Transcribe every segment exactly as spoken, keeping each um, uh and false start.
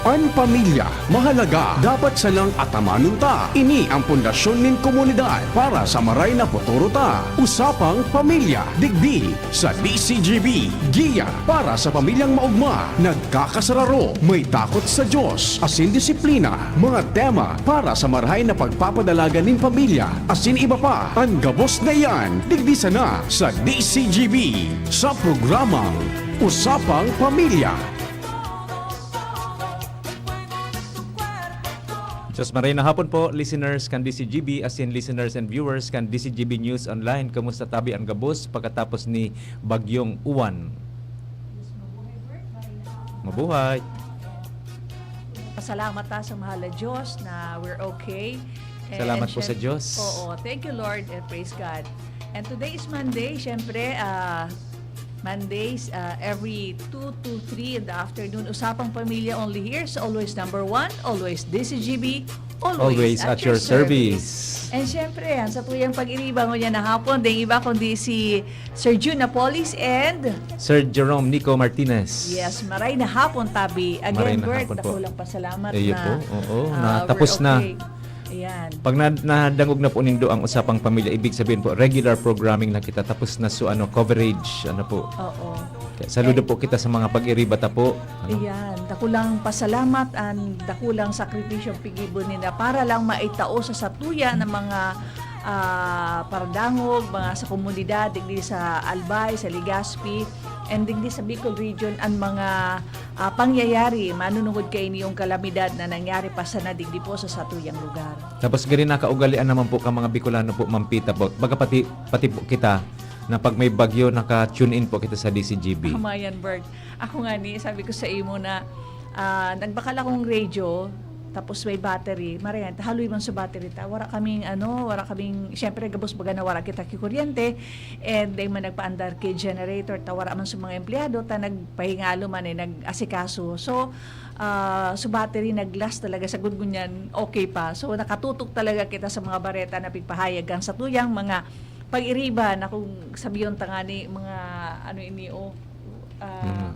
An pamilya mahalaga, dapat sanang atamanon ta. Ini ang pundasyon nin komunidad para sa maray na futuro ta. Usapang Pamilya, digdi sa D C G B. Giya para sa pamilyang maogma, nagkakasararo, may takot sa Diyos, asin disiplina. Mga tema para sa marahay na pagpapadalagan nin pamilya, asin iba pa. An gabos na iyan, digdi sana sa D C G B, sa programang Usapang Pamilya. Diyos maray na hapon po, listeners kan D C G B, asin listeners and viewers kan D C G B News Online. Kamusta tabi ang gabos pagkatapos ni Bagyong Uwan? Mabuhay! Pasalamat ta sa mahal na Diyos na we're okay. And Salamat po sa syem-, Diyos. Oo, thank you, Lord, and praise God. And today is Monday, syempre, ah, Mondays, ah, every two to three in the afternoon. Usapang Pamilya only here sa Always Number One, Always D C G B, Always Always at at your your service. service. And syempre, ang satuyang pag-iriba ngunyan na hapon, dai iba kundi si Sir Jun Napoles and Sir Jerome Nico Martinez. Yes, maray na hapon, tabi. Again, Maray na Bert, hapon po. dakulang pasalamat Iyo na, po, oo, ah, na tapos we're na. okay. Ayan. Pag na-, nadangog na po nindo ang Usapang Pamilya, ibig sabihin po, regular programming na kita, tapos na so, ano, coverage, ano po. Oo. Kaya saludo And po kita sa mga pag-iriba ta po, ano? Ayan. Dakulang pasalamat and dakulang sakripisyo pigibo ninda para lang maitao sa satuya ng mga, ah, paradangog, mga sa komunidad, digdi sa Albay, sa Legazpi, and digdi sa Bicol Region, ang mga, ah, pangyayari manunungod kaini yung kalamidad na nangyari pa sana digdi po sa satuyang lugar. Tapos gani nakaugalian naman po ka mga Bicolano po, Ma'am Pita po. Baga pati, pati po kita na pag may bagyo, naka-tune in po kita sa D C G B. Tama yan, Bert. Ako nga ni, sabi ko sa imo na, ah, nagbakal akong radio, tapos may battery. Maray, haloy man sa battery ta. Wala kaming, ano, wala kaming, syempre, gabos baga na wala kita ki kuryente. And then, man nagpaandar ki generator, ta wala man sa mga empleyado, ta nagpahingalo man, eh, nag-asikaso. So, ah, so battery nag-last talaga sa gud ngunyan, okay pa. So, nakatutok talaga kita sa mga bareta na pigpahayag kan satuyang mga pag-iriba na kung sabiyon ta nga ni mga, ano ini, oh, ah, Mm.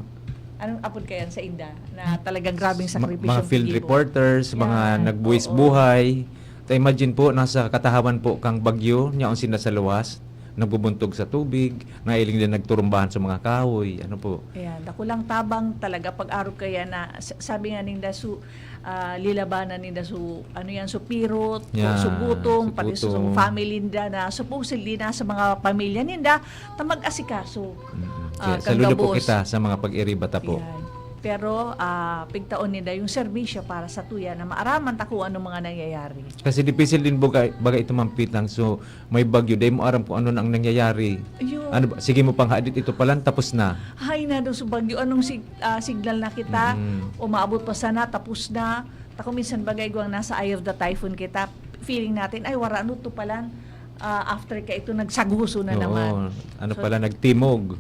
anong apod kayan sa inda na talagang grabeng Ma-, sakripisyo mga field gigibo. reporters, mga Yan, nagbuwis oo. buhay. Ta imagine po, nasa katahawan po kang bagyo, nyaon sinda sa luwas, nagbubuntog sa tubig, nahiling din nagturumbahan sa mga kahoy, ano po. Ayan, dakulang tabang talaga pag-arog kaya na, sa-, sabi nga ninda, su-, ah, lilabanan ninda su-, ano yan, su pirot, Yeah, su gutom, su pati su gutom. family ninda na supposedly nasa mga pamilya ninda, ta mag-asikaso. Mm. Ah, Kaya kan saludo po gabos. kita sa mga pag-iriba ta po. Yan. Pero, ah, pigtaon ninda yung serbisyo para sa tuya na maaraman ta kung anong mga nangyayari. Kasi dipisil din baga, baga ito, Ma'am Pitang. So, may bagyo, dai mo aram kung ano na ang nangyayari. Ayun. Ano ba, sige mo pang hadit ito palan, tapos na. Hay na daw sa bagyo, anong sig-, ah, signal na kita? Mm. Umaabot pa sana, tapos na. Tako minsan bagay, guwang nasa eye of the typhoon kita, feeling natin, "Ay, wara no to palan." Ah, after ka ito, nagsaguso na Oo. naman. Ano So, pala, nagtimog.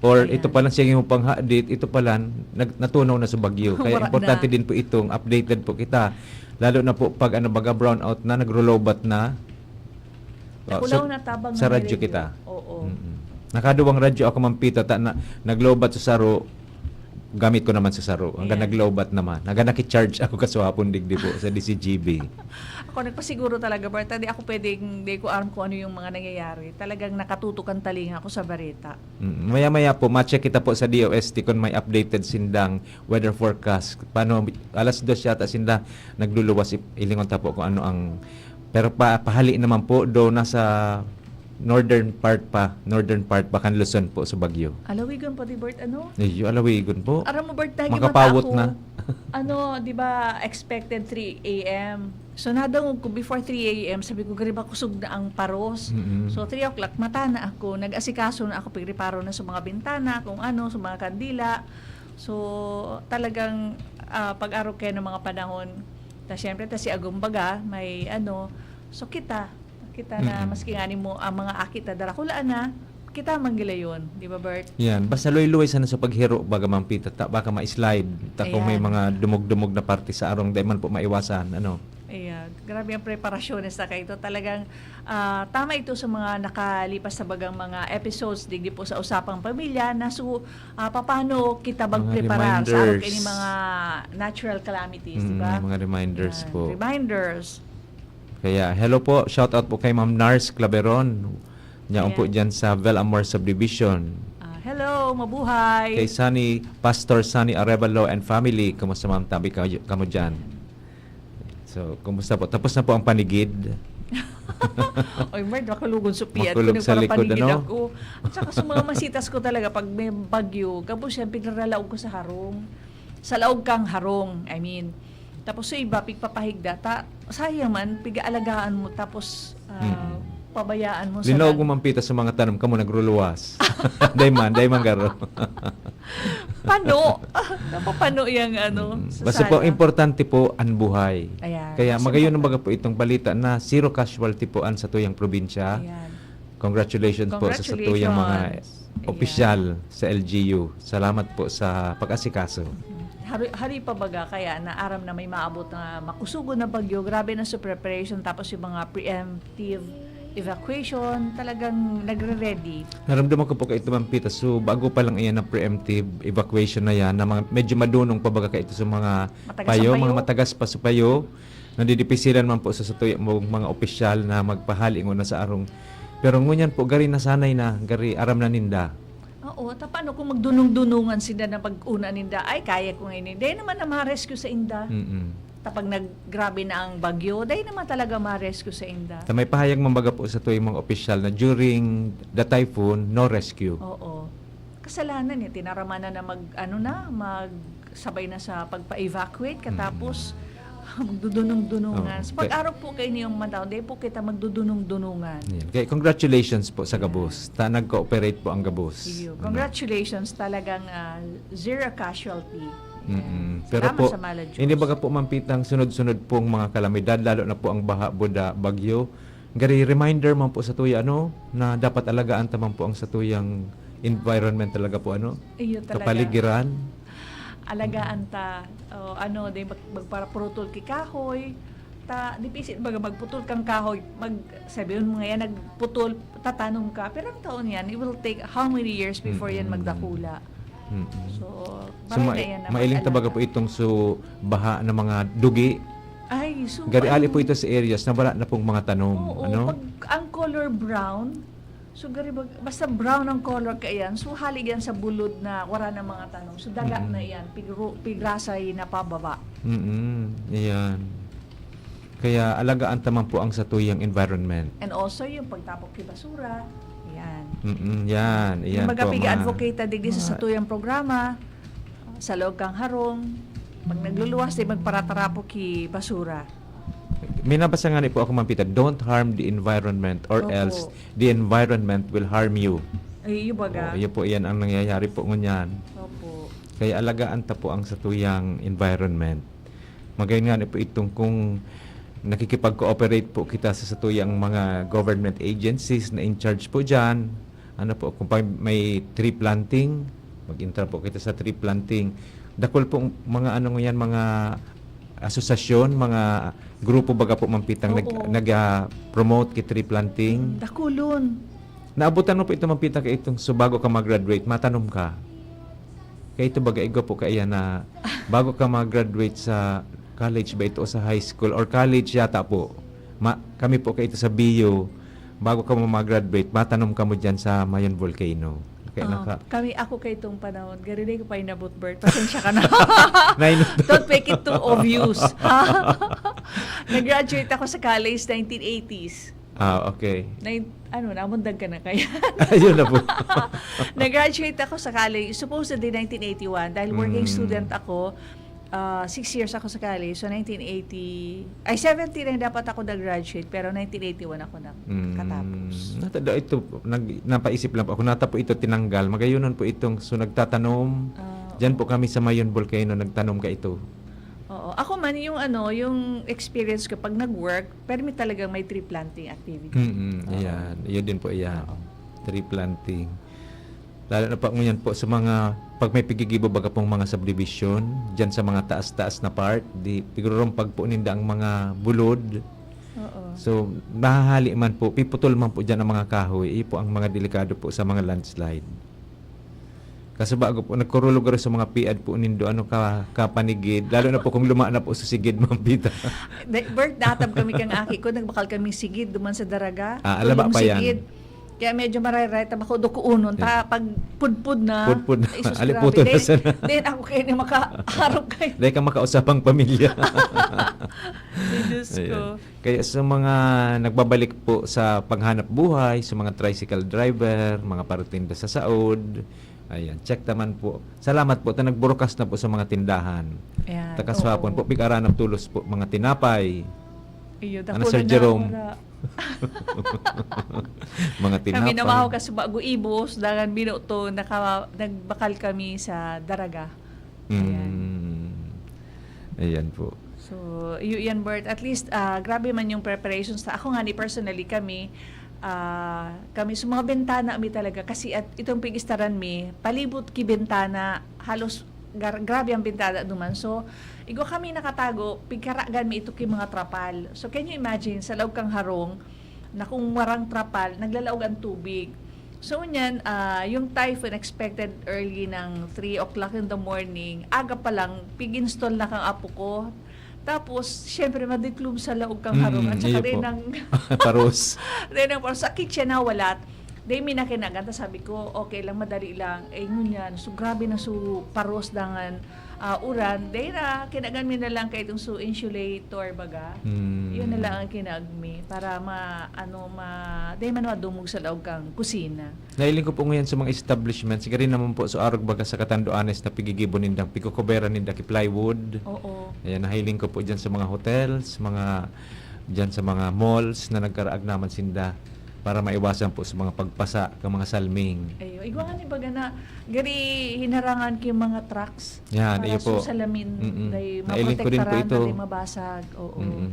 Or Ayan. ito pala, sige mo pang hadit, ito pala, nag-, natunaw na sa bagyo. Kaya Wara importante na. din po itong updated po kita. Lalo na po pag, ano, baga brownout na, nagrolobat na. Oh, Takulaw sa, na tabang sa na radyo radyo. kita. Oo. Mm-mm. Nakaduwang radyo ako, Ma'am Pita, ta na, naglobat sa saro, gamit ko naman sa saro. Hanggang Ayan. naglobat naman. Hanggang nakicharge ako kaswapon digdi po sa D C G B. Ako nagpasiguro talaga, Bert, hindi ako pwedeng, hindi ko alam kung ano yung mga nangyayari. Talagang nakatutok ang talinga ko sa bareta. Mm, maya-maya po, ma-check kita po sa D O S T kung may updated sindang weather forecast. Paano, alas dos yata sinda nagluluwas, ip-, ilingon ta po kung ano ang, pero pa, pahali naman po, do nasa northern part pa, northern part pa kan Luzon po sa Baguio. Alawigan pa di, Bert, ano? Iyo, alawigon po. Aram mo, Bert, nagimata Makapawot ako. na. Ano, di ba, expected three A M. So, nadangog ko before three A M, sabi ko, "Gari ba kusog na ang paros?" Mm-mm. So, three o'clock, mata na ako. Nag-asikaso na ako, pigriparo na sa mga bintana, kung ano, sa mga kandila. So, talagang, ah, pag-arog kayo ng mga panahon. Ta, syempre, ta si Agumbaga, may ano. So, kita, kita na, Mm-mm. maski nga ni mo, ang mga akit na darakulaan na, kita manggilayon, di ba, Bert? Yan. Basta luway-luway sana sa paghiro, baga, Ma'am Pita, ta, baka ma-slide. Ta, kung may Ayan. mga dumog-dumog na parte sa arong, di man po maiwasan, ano? Ayan. Grabe ang preparasyon sa kaito. Talagang, ah, tama ito sa mga nakalipas sa bagang mga episodes, digdi po sa Usapang Pamilya, na su-, ah, papaano kita Mga magpreparar sa araw reminders. kaini mga natural calamities, di Mm, ba? mga reminders Yan, po. reminders. Kaya, hello po, shout out po kay Ma'am Nars Claveron. Niya po Ayan. dyan sa Velamor Subdivision. Ah, hello, mabuhay. Kay Sunny, Pastor Sunny Arevalo and family, kumusta, ma'am? Tabi kayo, kamo dyan. So, kumusta po? Tapos na po ang panigid? Oy, Mard, makulog ang supiat ko, Makulog sa nagparapanigid likod, ano? ako. At saka sa mga masitas ko talaga, pag may bagyo, gabos yan, pinaralaog ko sa harong. Sa laog kang harong, I mean. Tapos sa iba, pigpapahigda. Ta-, sayang man, pigaalagaan mo, tapos, ah, Mm. pabayaan mo sa Linaog nag- mo, ma'am Pita, sa mga tanom, kamo nagruluwas. Dai man, dai man garo. Pano. Napapano yang ano, Mm. sa Basta po, sala. importante po ang buhay. Ayan. Kaya Mas magayon ang importante. baga po itong balita na zero casualty po ang satuyang probinsya. Ayan. Congratulations po sa satuyang mga Congratulations. Ayan. opisyal sa L G U. Salamat po sa pag-asikaso. Hari, hari pa baga kaya na aram na may maabot na makusugon na bagyo, grabe na sa preparation, tapos yung mga preemptive evacuation, talagang nagre-ready. Naramdaman ko po kaito, Ma'am Pita. So, bago pa lang iyan na preemptive evacuation na yan, na mga, medyo madunong pa baga kaito sa mga Matagas ang payo, mga payo. matagas pa sa payo, nadidipisilan man po sa, sa tuyo, mga, mga opisyal na magpahali ngona sa arong. Pero ngunyan po, gari nasanay na, gari aram na ninda. Oo, ta paano kung magdunong-dunungan sinda na pag-una ninda, "Ay, kaya ko ngayon." Dai naman na ma-rescue sa inda. Mm-mm. Ta pag naggrabe na ang bagyo, dai naman talaga ma-rescue sa inda. Ta may pahayag man baga po sa tuwing mga opisyal na during the typhoon, no rescue. Oo. Kasalanan eh, tinaramanan na mag, ano na, magsabay na sa pagpa-evacuate, katapos Mm. magdudunong-dunungan. Oo. Sa Kaya pag-arog po kayo niyong mataw, di po kita magdudunong-dunungan. Yan. Kaya congratulations po sa Ayan. gabos. Ta nag-cooperate po ang gabos. Iyo. Ano? Congratulations, talagang, ah, zero casualty. Ayan. Mm-mm. Pero Salamat po, sa Mala Diyos. hindi baga po, Ma'am Pita, ang sunod-sunod pong mga kalamidad, lalo na po ang baha, buda, bagyo. Gari reminder man po sa tuya, ano, na dapat alagaan ta man po ang satuyang environment talaga po, ano, Iyo talaga. kapaligiran. Alagaan ta, o, ano, di mag-, magparapurutol ki kahoy. Ta, dipisi baga magputol kang kahoy, mag-, sabihin mo ngayon, nagputol, tatanom ka. Pero ang taon yan, it will take how many years before yan Mm-mm. magdakula? Mm-mm. So, So, maray na ma-, yan na mailing talaga. tabaga po itong so, baha na mga dugi. Ay, so, Gari ali ano? po ito sa areas na wala na pong mga tanom, Oo, ano? pag ang color brown, so, gari bag-, basta brown ang color ka yan, so, hali yan sa bulod na wala na mga tanom. So, daga Mm. na yan, pigru-, pigrasay na pababa. Mm, ayan. Kaya alagaan ta man po ang satuyang environment. And also, yung pagtapok ki basura, yan. Mm, yan, Yung yan mga po, mga piga-advocate na digdi sa mga satuyang programa, sa laog kang harong, pag nagluluwas, di magparatarapok ki basura. May nabasa nga ni po ako, Ma'am Pita, "Don't harm the environment or Opo. else the environment will harm you." Ay, iyo baga. Oh, iyo po, iyan ang nangyayari po ngunyan. Opo. Kaya alagaan ta po ang satuyang environment. Magayon nga ni po itong kung nakikipag-cooperate po kita sa satuyang mga government agencies na in charge po diyan. Ano po, kung pa-, may tree planting, mag-intra po kita sa tree planting. Dakul pong mga ano ngunyan, mga asosasyon, mga grupo baga po, Ma'am Pita, nag-, Oo. nag, ah, promote ki tree planting. Dakulon. Naabutan mo po ito, Ma'am Pita, kay itong, so, bago ka mag-graduate, matanom ka. Kaya ito baga, igwa po kaya na bago ka mag-graduate sa college ba ito o sa high school or college yata po. Ma-, kami po kaya ito sa B U, bago ka mag-graduate, matanom ka mo dyan sa Mayon Volcano. Kaya Ah, naka- kami, ako kay itong panahon, gari di ko pa inabot, Bert. Pasensya ka na. Nainot. Don't make it too obvious. Nag-graduate ako sa college, nineteen eighties. Ah, okay. Nine-, ano, namundag ka na kaya? Ayun na po. Nag-graduate ako sa college, supposedly nineteen eighty-one, dahil working Mm. student ako, ah, six years ako sa college. So, nineteen eighty, ay, seventy na dapat ako nag-graduate, pero nineteen eighty-one ako Mm. nakatapos. Natada-, ito, nag-, napaisip lang po ako, nata po ito tinanggal. Magayunan po itong, so, nagtatanom. Ah, Diyan po oo. kami sa Mayon Volcano, nagtanom ka ito. Oo. Ako man, yung ano, yung experience ko, pag nag-work, permi talagang may tree planting activity. Mm, Oo. ayan. Yun din po, ayan. Oo. Tree planting. Lalo na po ngunyan po sa mga, pag may pigigibo baga pong mga subdivision, dyan sa mga taas-taas na part, di, pigrurumpag po ninda ang mga bulod. Oo. So, mahahali man po, piputol man po dyan ang mga kahoy. Iyo po ang mga delikado po sa mga landslide. Kasi bago po, nagkurulog rin sa mga piad po nindo, ano, ka, kapanigid. Lalo na po kung luma na po sa sigid, Ma'am Pita. Birth datab kami kang aki ko, nagbakal kami sigid, duman sa daraga. Ah, alaba pa yan. Sigid. Kaya medyo mararay-ray, tabako dukuunon. Ta, pag pudpud na, Pudpud na. Aliputo na sana. Then ako kayo na makaharap kayo. Dahil ka makausapang pamilya. Diyos ko. Kaya sa mga nagbabalik po sa paghanap buhay, sa mga tricycle driver, mga paratinda sa saod, ayan, check naman po. Salamat po, ta nagburukas na po sa mga tindahan. Ayan, Takas hapon po, pig-aranap tulos po, mga tinapay. Iyo, ano, Sir Jerome? Mga tinapay. Kami na maho kasi bago ibos, dangan minuto, naka, nagbakal kami sa Daraga. Ayan. Mm. Ayan po. So, iyo yan, Bert. At least, ah, grabe man yung preparations. Ako nga ni personally, kami, ah, kami sa mga bintana mi talaga. Kasi at itong pig-istaran mi, palibot ki bintana, halos gar- grabe ang bintana duman. So, igwa kami nakatago, pigkaragan mi ito ki mga trapal. So, can you imagine, sa laog kang harong, na kung warang trapal, naglalaog ang tubig. So, ngunyan, ah, yung typhoon expected early ng three o'clock in the morning, aga pa lang, pig-install na kang apo ko. Tapos, syempre, madiklom sa laog kang harong. At saka Mm, iyo rin po. ng, Paros. rin ng paros. Sa kitchen na, wala. Dahil may nakinagan, tas sabi ko, "Okay lang, madali lang." Eh, ngunyan, so grabe na so paros dangan, ah, uran. Dahil na, kinagan mi na lang kay itong so insulator, baga. Hmm. Yun na lang ang kinag mi para ma, ano, ma, dahil man madumog sa laog kang kusina. Nahiling ko po ngayon sa mga establishments, gari naman po sa arog baga sa katanduanes na pigigibo nindang pigkukubera ninda ki plywood. Oo. Ayan, nahiling ko po dyan sa mga hotels, mga dyan sa mga malls na nagkaraag naman sinda para maiwasan po sa mga pagpasa ka mga salming. Ayo, igwa nga ni baga na gari hinarangan ki mga trucks. Yan, Para iyo po. Susalamin, Mm-mm. dahil Nailing ko din po maprotektaran, ito. Dahil mabasag. Oo. Mm-mm.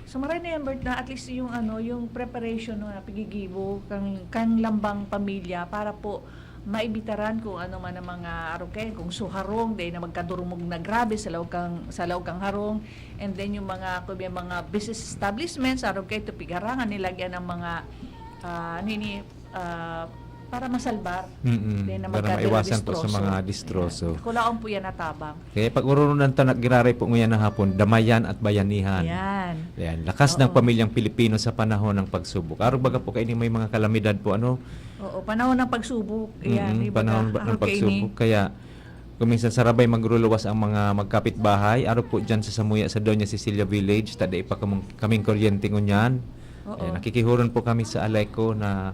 So, maray na yan, Bert, na at least yung, ano, yung preparation na piggigibo kang, kang lambang pamilya para po maibitaran kung ano man ang mga aruken, kung suharong, dahil na magkadurumog na grabe sa laog kang, sa laog kang harong, and then yung mga, kung may mga business establishments, aruken, ito pigarangan, nilagyan ng mga, ah, ano ini, ah, para masalbar. Mm-mm. Then na Para magkadala maiwasan po sa distroso. Mga distroso. Yan. Kulaon po yan natabang. Kaya pag-urunan ta na giraray po ngayon na hapon, damayan at bayanihan. Yan. Yan. Lakas ng Oo. Pamilyang Pilipino sa panahon ng pagsubok. Arog baga po kayo may mga kalamidad po, ano? Oo, panahon ng pagsubok. Yan, Mm-mm, ibaga, panahon ba ng arog kaini. Pagsubok. Kaya, kung minsan sa Rabay magruluwas ang mga magkapitbahay, arog po dyan sa Samuya, sa Doña Cecilia Village, ta dai pa kamong, kaming kuryente ngunyan. Oo. Eh, nakikihuron po kami sa Aleco na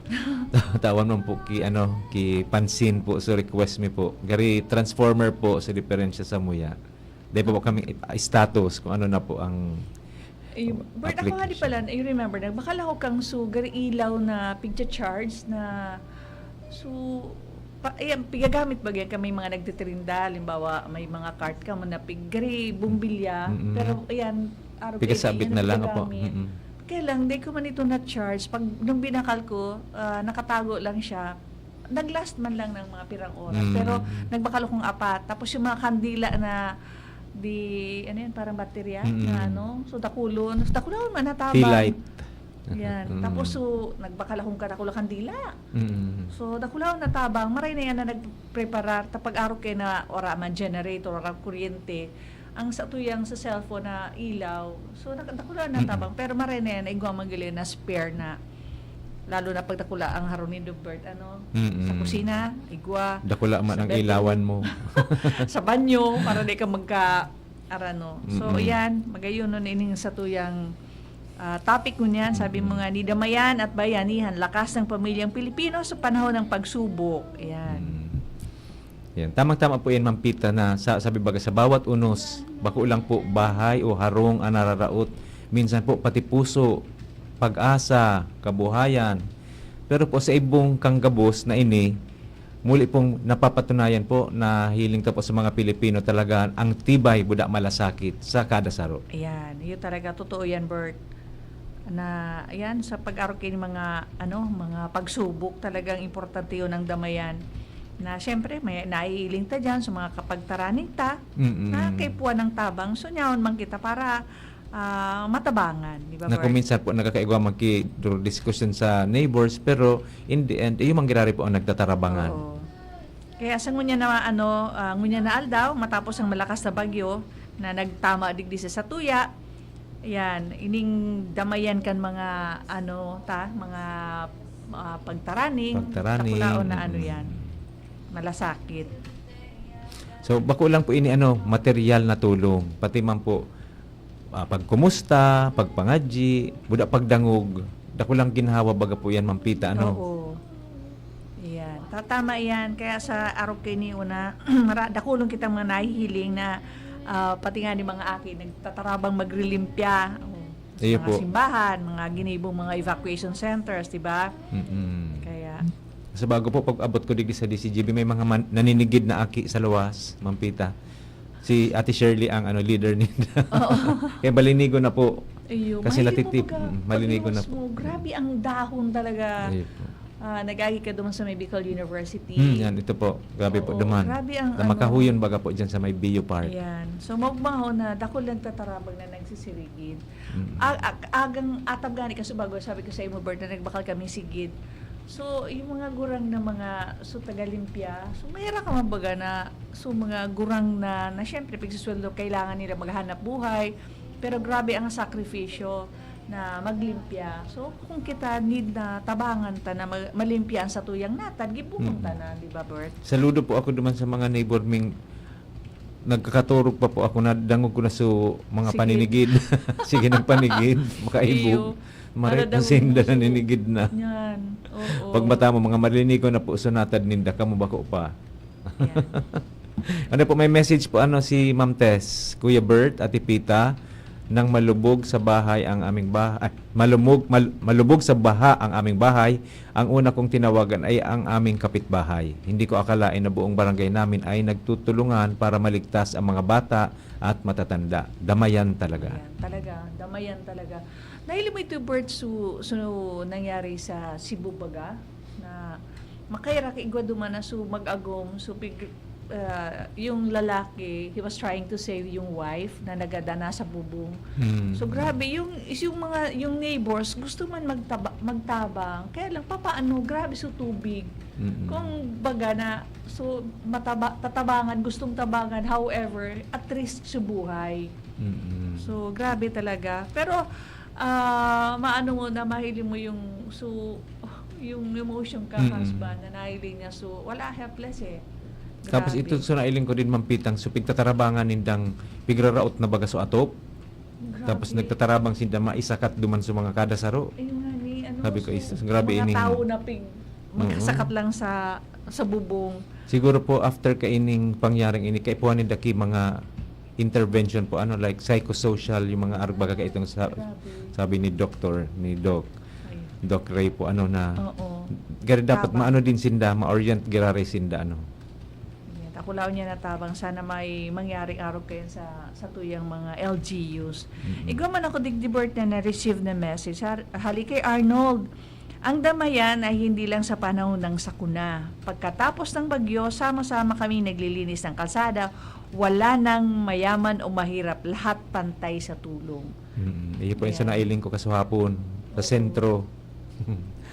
tawan man po ki, ano, ki pansin po sa request mi po. Gari transformer po sa diferensya sa muya. Dai pa po kami i-, status kung ano na po ang Eh, Bert, ako nga di application. Pala, you remember, nagbakal ako kang sugar ilaw na pigcha-charge na, so, pa, ayan, pigagamit ba yan kami mga nagtitrinda, halimbawa, may mga cart ka mo na pig, gari, bumbilya, Mm-mm. Pero, ayan, araw Pigasabit kayo, na lang, pigagamit. Opo. Mm-mm. Kaya lang, di ko man ito na-charge. Pag, nung binakal ko, ah, nakatago lang siya. Nag-last man lang ng mga pirang oras. Mm. Pero, nagbakal akong apat. Tapos yung mga kandila na, di, ano yan, parang baterya Mm-mm. na ano. So, dakulon. So, dakulon man, natabang. Tea light. Yan. Mm. Tapos, so, nagbakal akong kadakulang kandila. Mm. So, dakulang natabang. Maray na yan na nagpreparar. Tapag araw kayo na wala man generator, wala kuryente. Ang sa tuyang sa cellphone na ilaw. So, nag-, dakulang Mm. natabang. Pero maray na yan, igwa man gili na spare na. Lalo na pag dakula ang harong ni Bert, ano? Mm-mm. Sa kusina, igwa. Dakula man Sa ang bedroom. Ilawan mo. Sa banyo, para di ka magka, arano. So, Mm-mm. Yan, magayon nun ining sa tuyang, ah, topic ko niyan. Sabi mo Mm-mm. Nga, ni damayan at bayanihan, lakas ng pamilyang Pilipino sa panahon ng pagsubok. Yan. Mm. Yan. Tamang-tama po yan, Ma'am Pita, na sa, sabi baga, sa bawat unos, bako lang po bahay o harong ang nararaot. Minsan po, pati puso, pag-asa, kabuhayan. Pero po, sa ibong kanggabos na ini, muli pong napapatunayan po na hiling ta po sa mga Pilipino talaga ang tibay, buda malasakit sa kada saro. Ayan, yun talaga, totoo yan, Bert. Na, ayan, sa pag-arog kayo ng mga, ano, mga pagsubok, talagang importante yun ang damayan. Na, syempre, may naiiling ta dyan sa mga kapagtaraning ta, Mm-mm. na kay puwan ng tabang. So, nyaon man kita para ah, matabangan, di ba, Na kung Bert? minsan po nagkakaigwa magki-, diskusyon sa neighbors, pero in the end, iyo man girari po ang nagtatarabangan. Oo. Kaya sa ngunya na, ano, ah, ngunya na aldaw, matapos ang malakas na bagyo na nagtama digdi sa satuya, yan, ining damayan kan mga, ano, ta, mga, ah, pagtaraning, Pagtaraning, takulaon na ano mm. yan, malasakit. So, bako lang po ini, ano, material na tulong. Pati man po, ah, pagkumusta, pagpangadyi, buda pagdangog, dakulang ginhawa baga po yan, Ma'am Pita, ano? Oo. Yan. Tatama yan. Kaya sa arog kaini una, mara-, dakulon kitang mga nahihiling na, ah, pati nga ni mga aki, nagtatarabang magrilimpya. Oh, sa Iyo mga po. simbahan, mga ginibong mga evacuation centers, di ba? Mm-mm. Kaya, Sa bago po, pag-abot ko digdi sa D C G B, may mga man-, naninigid na aki sa luwas, Ma'am Pita. Si Ate Shirley ang, ano, leader nila. Oo. Kaya malinigo na po. Iyo, Kasi mahiling mo natitip-, baga, mm, malinigo na pagluwas po. mo, grabe ang dahon talaga. Ayun po. Ah, nag-agi ka duman sa may Bicol University. Hmm, yan, ito po. Grabe po, Oo, duman. grabe ang, Na ano, makahuyon baga po dyan sa may Bio Park. Ayan. So, magmaho na, dakul lang tatarabag na nagsisirigid. Mm. Ag-, ag-, agang atab gani ka subago, sabi ko sa imo, Bert, na nagbakal kami sigid. So, yung mga gurang na mga, so, tagalimpya, so, mahira ka man baga na, so, mga gurang na, na syempre, pagsusweldo, kailangan nila maghanap buhay. Pero grabe ang sakripisyo na maglimpya. So, kung kita need na tabangan ta na ma-, malimpya ang satuyang natad, gibuhon ta Mm. na, di ba, Bert? Saludo po ako duman sa mga neighbor ming nagkakaturog pa po ako, nadangog ko na so mga Sige. paninigid. Sige, nagpanigid, makaibog. Iyo. Maray Ala, po sinda dangog mo. Naninigid na. Yan. Oo. Pag mata mo, mga malinigo na po, so natad ninda, kamo bako pa. Yan. Ano po, may message po, ano, si Ma'am Tess, Kuya Bert, Ate Pita, nang malubog sa bahay ang aming bahay, malumog, mal-, malubog sa baha ang aming bahay, ang una kong tinawagan ay ang aming kapitbahay. Hindi ko akalain na buong barangay namin ay nagtutulungan para maligtas ang mga bata at matatanda. Damayan talaga. Ayan, talaga. Damayan talaga. Nahiling mo ito, Bert, su, su, nangyari sa Cebu baga, na makaira ka igwa duman na su mag-agom, su pig-, ah, yung lalaki, he was trying to save yung wife na nagadana sa bubong. Hmm. So, grabe, yung, is yung mga, yung neighbors, gusto man magtaba-, magtabang, kaya lang, papaano, grabe su tubig. Mm-mm. Kung baga na, so, mataba-, tatabangan, gustong tabangan, however, at risk su buhay. Mm-mm. So, grabe talaga. Pero, ah, maano mo na mahiling mo yung, so, yung emotion ka, Mm-mm. husband, na nahiling niya. So, wala, helpless eh. Tapos Grabe. Ito, so nailing ko din, Ma'am Pitang, so pigtatarabangan nindang pigraraot na baga so atop. Grabe. Tapos nagtatarabang sinda maisakat duman sa mga kada saro. Ayun nga ni, ano, Sabi ko, so, "Is-, grabe mga ining" tao na pig-, Oo. magkasakat lang sa, sa bubong. Siguro po after kaining pangyaring ini, kaipuhan ninda ki mga intervention po, ano, like psychosocial, yung mga arog baga kaitong sa, Grabe. sabi ni doktor, ni Doc, Ay. Doc Ray po, ano na, Oo. gari dapat Tama. Maano din sinda, ma-orient girare sinda, ano. Yan, takulaon niya na tabang. Sana may mangyaring arog kayan sa, sa tuyang mga L G Us. Mm-mm. Igwa man ako digdi, Bert, na na-receive na message. Har-, hali kay Arnold, ang damayan ay hindi lang sa panahon ng sakuna. Pagkatapos ng bagyo, sama-sama kami naglilinis ng kalsada. Wala nang mayaman o mahirap, lahat pantay sa tulong. Mm-mm. Iyo po yung sa Yan. Nailing ko kasuhapon, sa Oo. sentro.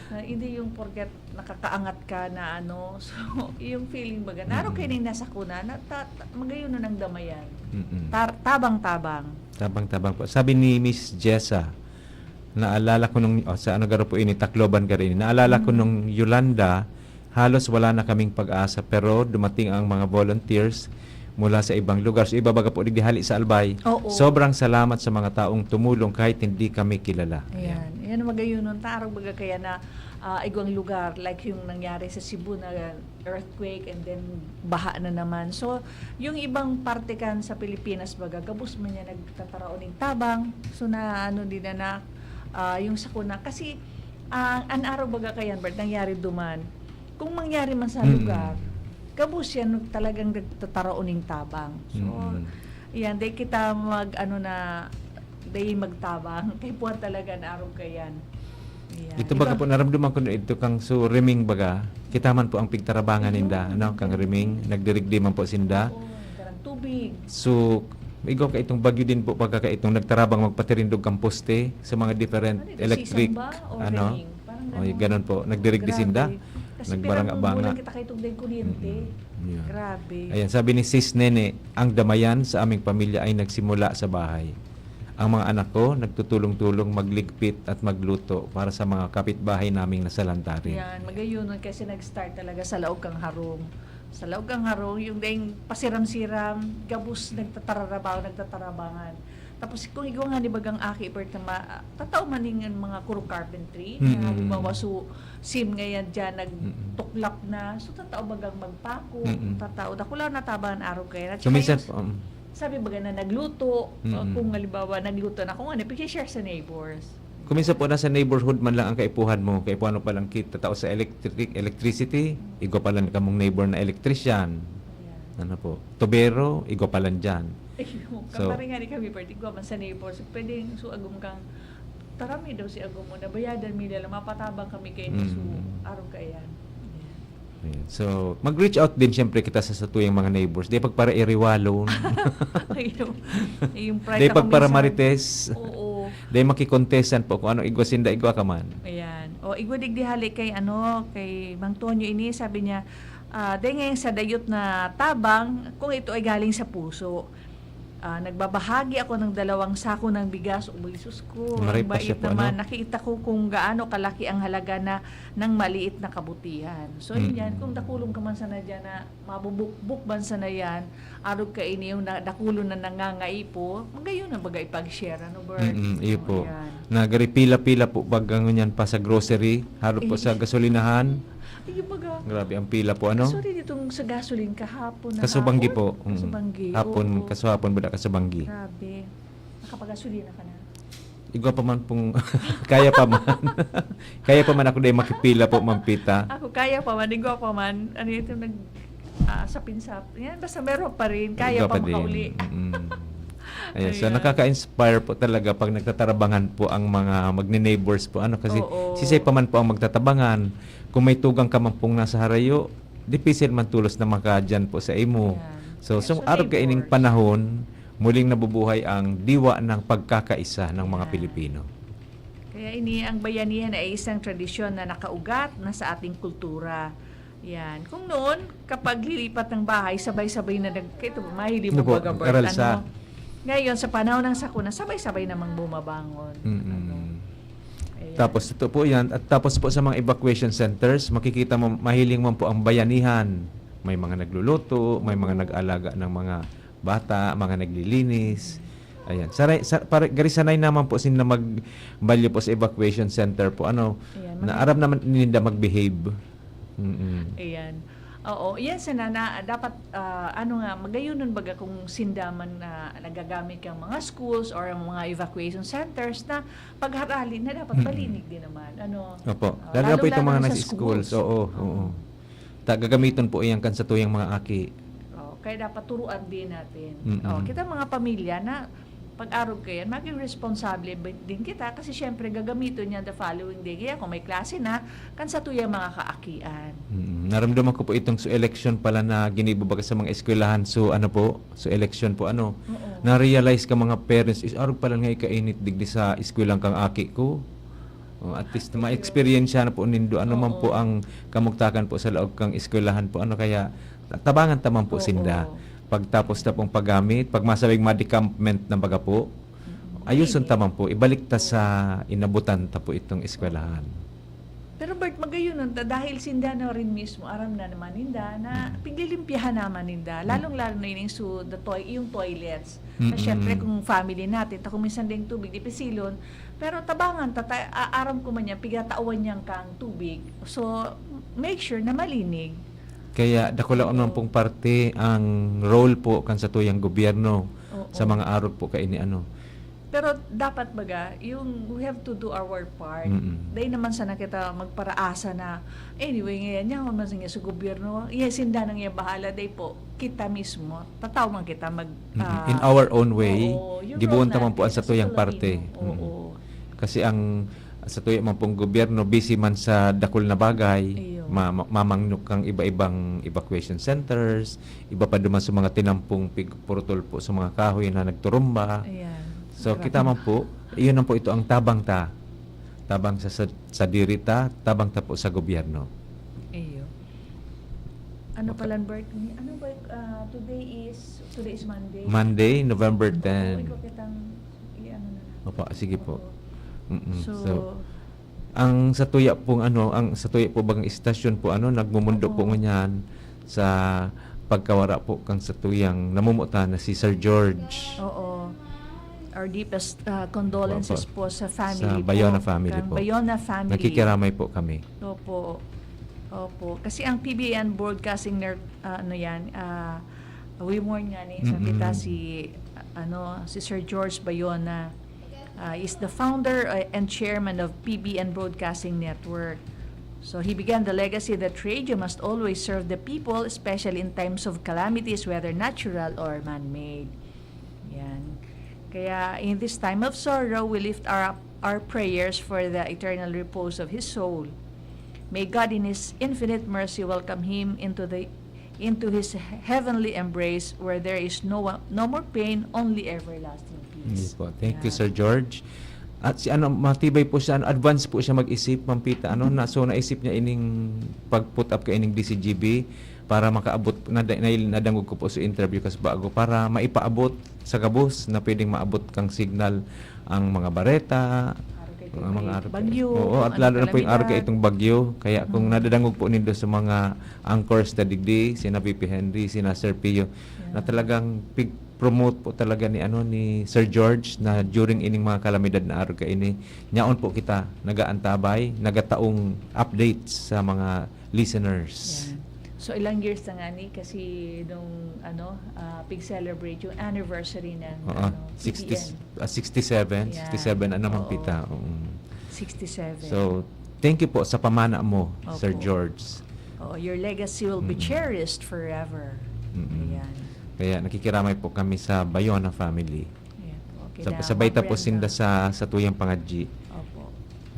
Na hindi yung porket nakakaangat ka na ano. So, yung feeling baga, naro Mm. kayo na yung nasakuna, na ta-, ta-, magayon na ng damayan. Mm-mm. Tar-, tabang-tabang. Tabang-tabang po. Sabi ni Miss Jessa, "Naalala ko nung," oh, sa ano garo po ini, Tacloban garo ini. "Naalala ko Mm. nung Yolanda, halos wala na kaming pag-asa, pero dumating ang mga volunteers mula sa ibang lugar." So, iba baga po digdi hali sa Albay. Oo. "Sobrang salamat sa mga taong tumulong kahit hindi kami kilala." Ayan. Ayan, magayon nun. Tarog baga kaya na, ah, igwang lugar, like yung nangyari sa Cebu na earthquake and then baha na naman. So, yung ibang parte kan sa Pilipinas, baga, gabos man niya nagtataraon ning tabang. So, na ano din na, na, ah, yung sakuna. Kasi, ah, an araw baga kayan, Bert, nangyari duman. Kung mangyari man sa Mm. lugar, gabos yan talagang nagtataraon ning tabang. So, Mm. yan, di kita mag, ano na, di magtabang. Kay puwan talaga na arog kayan. Yan. Ito Di baga ba? po, naramdaman ko na ito kang so riming baga. Kita man po ang pigtarabangan ninda, Ayun. ano, kang riming, nagdirigdi man po sinda. Oo, parang tubig. So, Igwa ka itong bagyo din po, pagka ka itong nagtarabang magpatirindog kan poste sa mga different Ano ito, electric, sisang ba o ano? Raining? Parang O, ganon. Ganon po. Nagdirig di Grabe. sinda. Kasi Nagbaranga-banga. pirang-bulan kita kayo tugdeng kuryente. Mm-mm. Yeah. Grabe. Ayan, sabi ni Sis Nene, "Ang damayan sa aming pamilya ay nagsimula sa bahay. Ang mga anak ko, nagtutulong-tulong magligpit at magluto para sa mga kapitbahay naming nasa lantarin." Yan, magayon nun kasi nag-start talaga sa laog kang harong. Sa laog kang harong, yung daing pasiram-siram, gabos nagtatarabaho, nagtatarabangan. Tapos kung igwa nga ni bagang aki, Bert, na ma-, tatao man ning mga kuro carpentry, na Mm. halimbawa, so, sim ngayon dyan, Mm. nagtuklap na. So, tatao bagang magpako, Mm. tatao, dakula na tabangan arog kayo. At So, saka minsan yung po, um, sabi baga na nagluto, Mm. kung halimbawa, nagluto na, kung ano, pag-share sa neighbors. Kung minsan po, nasa neighborhood man lang ang kaipuhan mo, kaipuhan mo palang kita, tao sa electric, electricity, igwa pa lang kamong neighbor na electrician. Ayan. Ano po, tubero, igwa pa lang dyan. Ayun, So, kamaring nga ni kami, Bert, igwa man sa neighbors, pwedeng so agom kang, "Tara mi daw si agom mo, nabayadan mi na lang, mapatabang kami kayo ni so, Mm. arog ka yan." Ayan. Ayan. So, mag-reach out din siyempre kita sa satuyang mga neighbors. Di pagpara-iriwalon. Ayun. Yung pride Di ako pagpara minsan. marites. Oo. Di makikontestan po kung ano igwa sinda, igwa ka man. Ayan. O, igwa digdi hali kay, ano, kay Mang Tonyo ini, sabi niya, ah, dahil ngayon sa dayot na tabang, kung ito ay galing sa puso. Ah, nagbabahagi ako ng dalawang sako ng bigas. Uy, sus ko, Maray ang pa siya bait po, naman. ano? Nakita ko kung gaano kalaki ang halaga na ng maliit na kabutihan. So, yun yan, Mm. kung dakulong ka man sana dyan na mabubukbuk man sana yan, arog ka ini yung na, dakulon na nangangaipo, magayon na baga ipag-share, ano, Bert? Mm, iyo Oh, po. ayan. Nagari pila-pila po, baga ngunyan pa sa grocery, harap po Ay. sa gasolinahan. Ay, yung baga. Grabe ang pila po, ano? Sorry, ditong sa gasoline kahapon na Kasubanggi hapon? po. Mm. Kasubanggi, Hapon, oo. kasuhapon, wala kasubanggi. Grabe. Nakapagasolina ka na? Igwa pa man pong, kaya pa man. Kaya pa man ako dahil makipila po, Ma'am Pita. Ako, kaya pa man, igwa pa man. Ano yun, yung nag, ah, sapin-sap-, yan, basta meron pa rin. Kaya Igwa pa pa din. makauli. Mm. Ayan, so Ayan. nakaka-inspire po talaga pag nagtatarabangan po ang mga magne-neighbors po. Ano, kasi Oo. sisay pa man po ang magtatabangan. Kung may tugang ka man pong nasa harayo, dipisil man tulos na makadyan po sa imo. Ayan. So, Yes, so, so, arog ka ining neighbors. panahon, muling nabubuhay ang diwa ng pagkakaisa ng mga Ayan. Pilipino. Kaya ini, ang bayanihan ay isang tradisyon na nakaugat na sa ating kultura. Yan. Kung noon, kapag lilipat ng bahay, sabay-sabay na nag-, ito, mahiling mo Nako, baga, Bert, aral ano? sa Ngayon, sa panahon ng sakuna, sabay-sabay namang bumabangon. Mm-mm. Ano? Ayan. Tapos ito po yan. At tapos po sa mga evacuation centers, makikita mo, mahiling mo po ang bayanihan. May mga nagluluto, may mga Oo. nag-aalaga ng mga bata, mga naglilinis. Ayan. Saray, sa, para, gari sanay naman po sinda magbalyo po sa evacuation center po. Ano, Ayan, na mga aram naman ninda mag-behave. Mm-mm. Ayan. Oo, yan sana na dapat, ah, ano nga, magayunon baga kung sinda man na nagagamit kang mga schools or ang mga evacuation centers na pagharali na dapat Mm. malinig din naman. Ano? Opo. Ah, Lalo na po itong lalong-lalo mga na sa nasa schools. schools. Oo, Oo. oo. Ta-, gagamiton po iyan kan satuyang mga aki. Oh, kaya dapat turuan din natin. Mm-mm. Oh, kita mga pamilya na pag-arog kayan, maging responsable ba-, din kita kasi siyempre gagamiton niya the following day. Kaya kung may klase na, kan satuyang mga kaakian. Mm, naramdaman ko po itong so election pala na ginibo baga sa mga eskwelahan. So, ano po? So election po, ano? Oo. Na-realize ka mga parents, is arog pala nga ikainit digdi sa eskwelahan kang aki ko. Oh, at least, Actually, ma-experience na po nindo. Ano man po Oo. ang kamugtakan po sa laog kang eskwelahan po. Ano kaya, tabangan ta man po Oo. sinda. Pagtapos na pong paggamit, pag masabing ma-decampment na baga po, Mm. ayuson Ayun. ta man po, ibalik ta sa inabutan ta po itong eskwelahan. Pero Bert, magayon nun ta, dahil sinda na rin mismo, aram na naman ninda, na Mm. piglilimpyahan naman ninda. Mm. Lalong-lalo na yun yung su-, the toi-, yung toilets. Na Mm-mm. syempre, kung family natin, ta kung minsan ding tubig, dipisilon. Pero tabangan ta, ta-, a-, aram ko man yan, pigatawan niyan kang tubig. So, make sure na malinig. Kaya dakula Oo. naman pong parte ang role po kan satuyang gobyerno Oo. sa mga arog po kaini, ano. Pero dapat baga, yung we have to do our part. Mm-mm. Dahil naman sana kita magparaasa na, anyway, ngayon, yaon man sa, sa gobyerno, iya, sinda nang iya bahala, dahil po, kita mismo, tataw man kita mag, Mm-mm. ah, In our own way, oo, yung gibuon role ta man po ang natin as a satuyang parte. Filipino. Mm-mm. Oo. Kasi ang Sa tuya man pong gobyerno, busy man sa dakul na bagay, Iyo. ma-, ma-, mamangno kang iba-ibang evacuation centers, iba pa duman sa mga tinampong pig-, purutol po sa mga kahoy na nagturumba. Ayan. So, Grabe. kita man po, iyon lang po ito ang tabang ta. Tabang sa, sa, sa diri ta, tabang ta po sa gobyerno. Iyo. Ano Okay. pala, Bert? Ano ba, ah, today is, today is Monday? Monday, November Oo, ten. ikaw kitang, i-ano na lang. Opo, sige po. Oo. Mm-mm. So, So, ang sa tuya pong ano, ang sa tuya po bang istasyon po, ano, nagmumundo po Oo. ngunyan sa pagkawara po kang sa tuyang namumuta na si Sir George. Oo. Our deepest, ah, condolences Opo. po sa family Sa po. Bayona family Kang po. Bayona family. Nakikiramay po kami. Opo. Opo. Kasi ang P B N Broadcasting Ner-, ah, ano yan, ah, we mourn nga ni, sabi ta Mm-mm. si, ah, ano, si Sir George Bayona, ah, is the founder, uh, and chairman of P B N Broadcasting Network. So he began the legacy that radio must always serve the people, especially in times of calamities, whether natural or man-made. Yan. Kaya, in this time of sorrow, we lift our, our prayers for the eternal repose of his soul. May God in his infinite mercy welcome him into the, into his heavenly embrace where there is no, no more pain, only everlasting peace. Yes po. Thank you, Yan. Sir George. At si ano, matibay po siya, ano, advance po siya mag-isip, Ma'am Pita, ano, na, so naisip niya ining pag-put up ka ining D C G B para makaabot, na, na, nadangog ko po sa interview kas bago, para maipaabot sa gabos na pwedeng maabot kang signal ang mga bareta, Araw kay ang mga may araw kay bagyo, Oo, kung at ano lalo na po yung araw kay kalamidad. itong bagyo. Kaya kung Mm. nadadangog po nindo sa mga anchors na digdi, sina V P Henry, sina Sir Pio, Yeah. na talagang pig-promote po talaga ni, ano, ni Sir George na during ining mga kalamidad na araw kaini, nyaon po kita nagaantabay, nagataong updates sa mga listeners. Yan. So, ilang years na nga ni kasi nung, ano, ah, pig-celebrate yung anniversary ng, Oo, ano, sixty, P B N. ah, sixty-seven, Yeah. sixty-seven, ano, Ma'am Oo. Pita? Oo. Sixty-seven. So, thank you po sa pamana mo, Sir Opo. George. Oo, your legacy will be Mm-mm. cherished forever. Mm-mm. Ayan. Kaya nakikiramay po kami sa Bayona family. Ayan po. Sab-, Kina sabay Ma'am ta po Brenda. sinda sa, sa tuyang pangadji. Opo.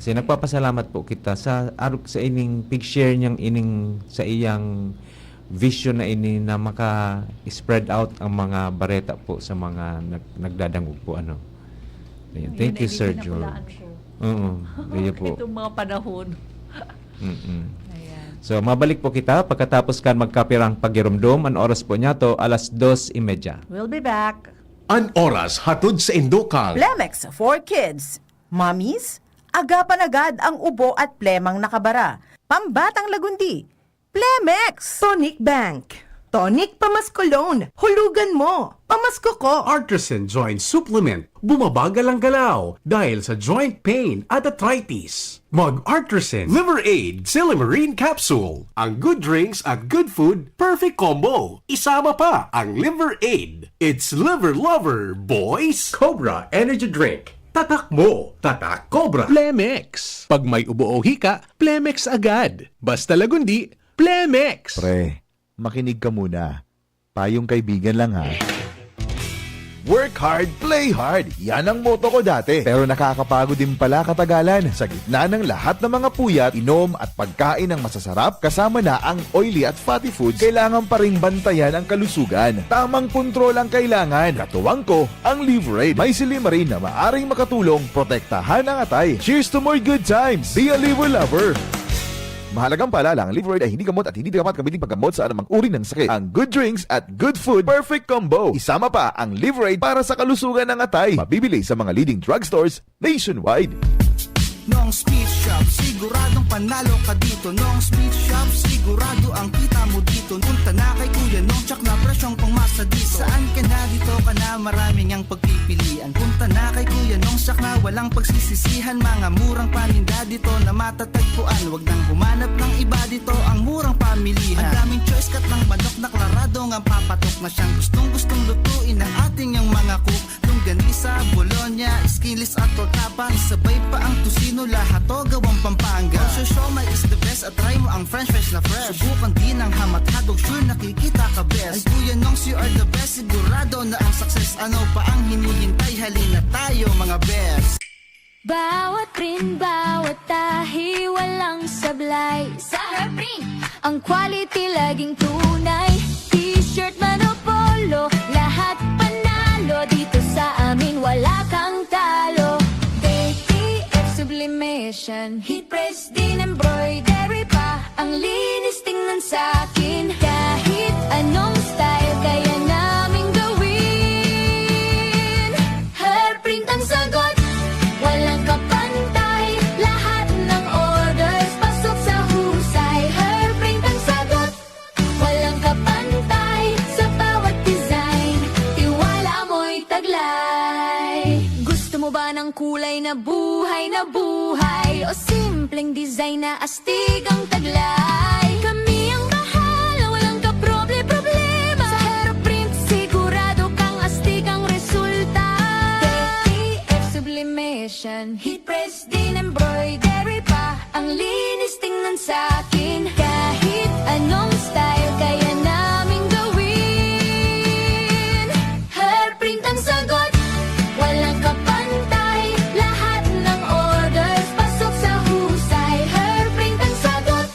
Kasi Ayan. nagpapasalamat po kita sa arog sa ining pig-share niyang ining sa iyang vision na ini na maka-spread out ang mga bareta po sa mga nag-, nagdadangog po, ano. Ayan. Yun Thank na you, Sir hindi nakulaan George. ko. Oo, kaya po. Itong mga panahon. Mm-mm. Ayan. So, mabalik po kita pagkatapos kan magkapirang pagirumdom. Ang oras po niya to, alas dos y media. We'll be back. An oras hatod sa Indokal. Plemex for kids. Mommies, agapan agad ang ubo at plemang nakabara. Pambatang lagundi. Plemex! Tonic Bank. Tonic Pamasko Loan. Hulugan mo. Pamasko ko. Artisan Joint Supplement. Bumabagal ang galaw dahil sa joint pain at arthritis. Mag Artisan Liver Aid Silymarin Capsule. Ang good drinks at good food, perfect combo. Isama pa ang Liver Aid. It's Liver Lover, boys! Cobra Energy Drink. Tatak mo, tatak Cobra. Plemex. Pag may ubo o hika, Plemex agad. Basta lagundi, Plemex. Pre, makinig ka muna. Payong kaibigan lang, ha. Work hard, play hard. Yan ang motto ko dati. Pero nakakapagod din pala katagalan. Sa gitna ng lahat ng mga puyat, inom at pagkain ng masasarap, kasama na ang oily at fatty foods, kailangan pa ring bantayan ang kalusugan. Tamang kontrol ang kailangan. Katuwang ko, ang Liver Aid. May silymarin na maaring makatulong protektahan ang atay. Cheers to more good times! Be a Liver Lover! Mahalagang paalala, ang Liver Aid ay hindi gamot at hindi dapat gamitin paggamot sa anumang uri ng sakit. Ang good drinks at good food, perfect combo. Isama pa ang Liver Aid para sa kalusugan ng atay. Mabibili sa mga leading drugstores nationwide. Nong Speed Shop, siguradong panalo ka dito. Nong Speed Shop, sigurado ang kita mo dito. Punta na kay Kuya Nong, tsak na presyong pangmasa dito. Saan ka na, dito ka na, marami ngang pagpipilian. Punta na kay Kuya Nong, tsak na walang pagsisisihan. Mga murang paninda dito na matatagpuan. Wag nang humanap ng iba dito, ang murang pamilihan. Ang daming choice, cut ng manok na klarado ngang papatok na siyang gustong-gustong lutuin ng ating yang mga cook. Longganisa, bologna, skinless at torta pa. Isabay pa ang tocino, lahat to gawang Pampanga. Ang siomai is the best at try mo ang french fries na fresh. Subukan din ang ham at hotdog, sure nakikita ka best. Ay Kuya Nongs, you are the best, sigurado na ang success. Ano pa ang hinihintay? Halina tayo, mga best. Bawat print, bawat tahi, walang sablay. Sa Hairprint, ang quality laging tunay. T-shirt man o polo, lahat panalo. Dito sa amin, wala kang talo. D T F Sublimation, heat press, din embroidery pa. Ang linis tingnan sa akin. Kahit anong style, kaya naming gawin. Hairprint ang sagot, walang kapantay. Lahat ng orders, pasok sa husay. Hairprint ang sagot, walang kapantay. Sa bawat design, tiwala mo'y taglay. Gusto mo ba ng kulay na buhay na buhay? O simpleng design na astig ang taglay? Kami ang bahala, walang kaproble-problema. Sa Hairprint, sigurado kang astig ang resulta. D T F Sublimation, heat press, din embroidery pa. Ang linis tingnan sa akin. Kahit anong style, kaya naming gawin. Hairprint ang sagot, walang kapantay. Lahat ng orders, pasok sa husay. Hairprint ang sagot,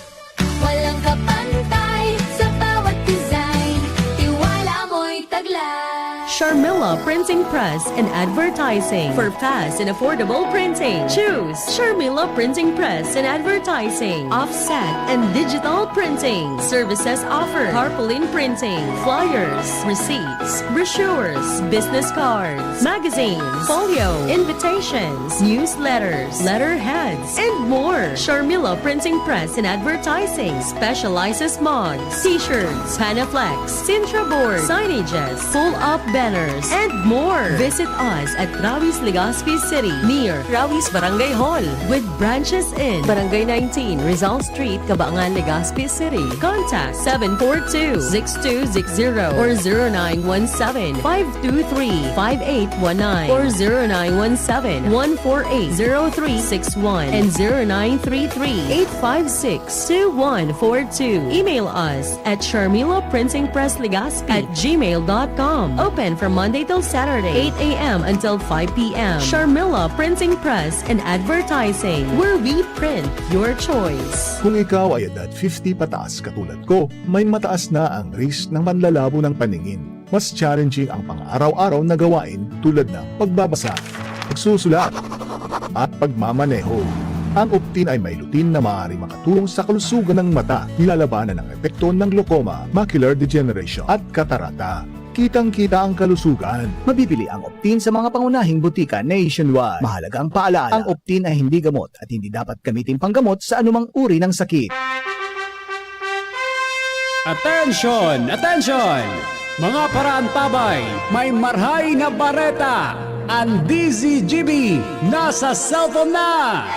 walang kapantay. Sa bawat design, tiwala mo'y taglay. Sharmila Printing Press and Advertising for fast and affordable printing. Choose Sharmila Printing Press and Advertising, offset and digital printing. Services offered: tarpaulin printing, flyers, receipts, brochures, business cards, magazines, folio, invitations, newsletters, letterheads, and more. Sharmila Printing Press and Advertising specializes mugs, t-shirts, Panaflex, Sintra board, signages, full-up banners, and more. Visit us at Rawis, Legazpi City, near Rawis Barangay Hall, with branches in Barangay nineteen, Rizal Street, Cabangan, Legazpi City. Contact seven four two, six two six zero or zero nine one seven, five two three, five eight one nine or zero nine one seven, one four eight, zero three six one and zero nine three three, eight five six, two one four two. Email us at Sharmila Printing Press Legazpi at gmail dot com. Open from Monday till Saturday, eight a m until five p m. Sharmila Printing Press and Advertising, where we print your choice. Kung ikaw ay edad fifty pataas katulad ko, may mataas na ang risk ng panlalabo ng paningin. Mas challenging ang pang-araw-araw na gawain tulad ng pagbabasa, pagsusulat, at pagmamaneho. Ang Optin ay may lutein na maaaring makatulong sa kalusugan ng mata, nilalabanan ang epekto ng glaucoma, macular degeneration, at katarata. Kitang-kita ang kalusugan. Mabibili ang Optin sa mga pangunahing butika nationwide. Mahalagang paalala, ang Optin ay hindi gamot at hindi dapat gamiting panggamot sa anumang uri ng sakit. Attention! Attention! Mga paraantabay, may marhay na bareta! Ang D Z G B nasa cellphone na!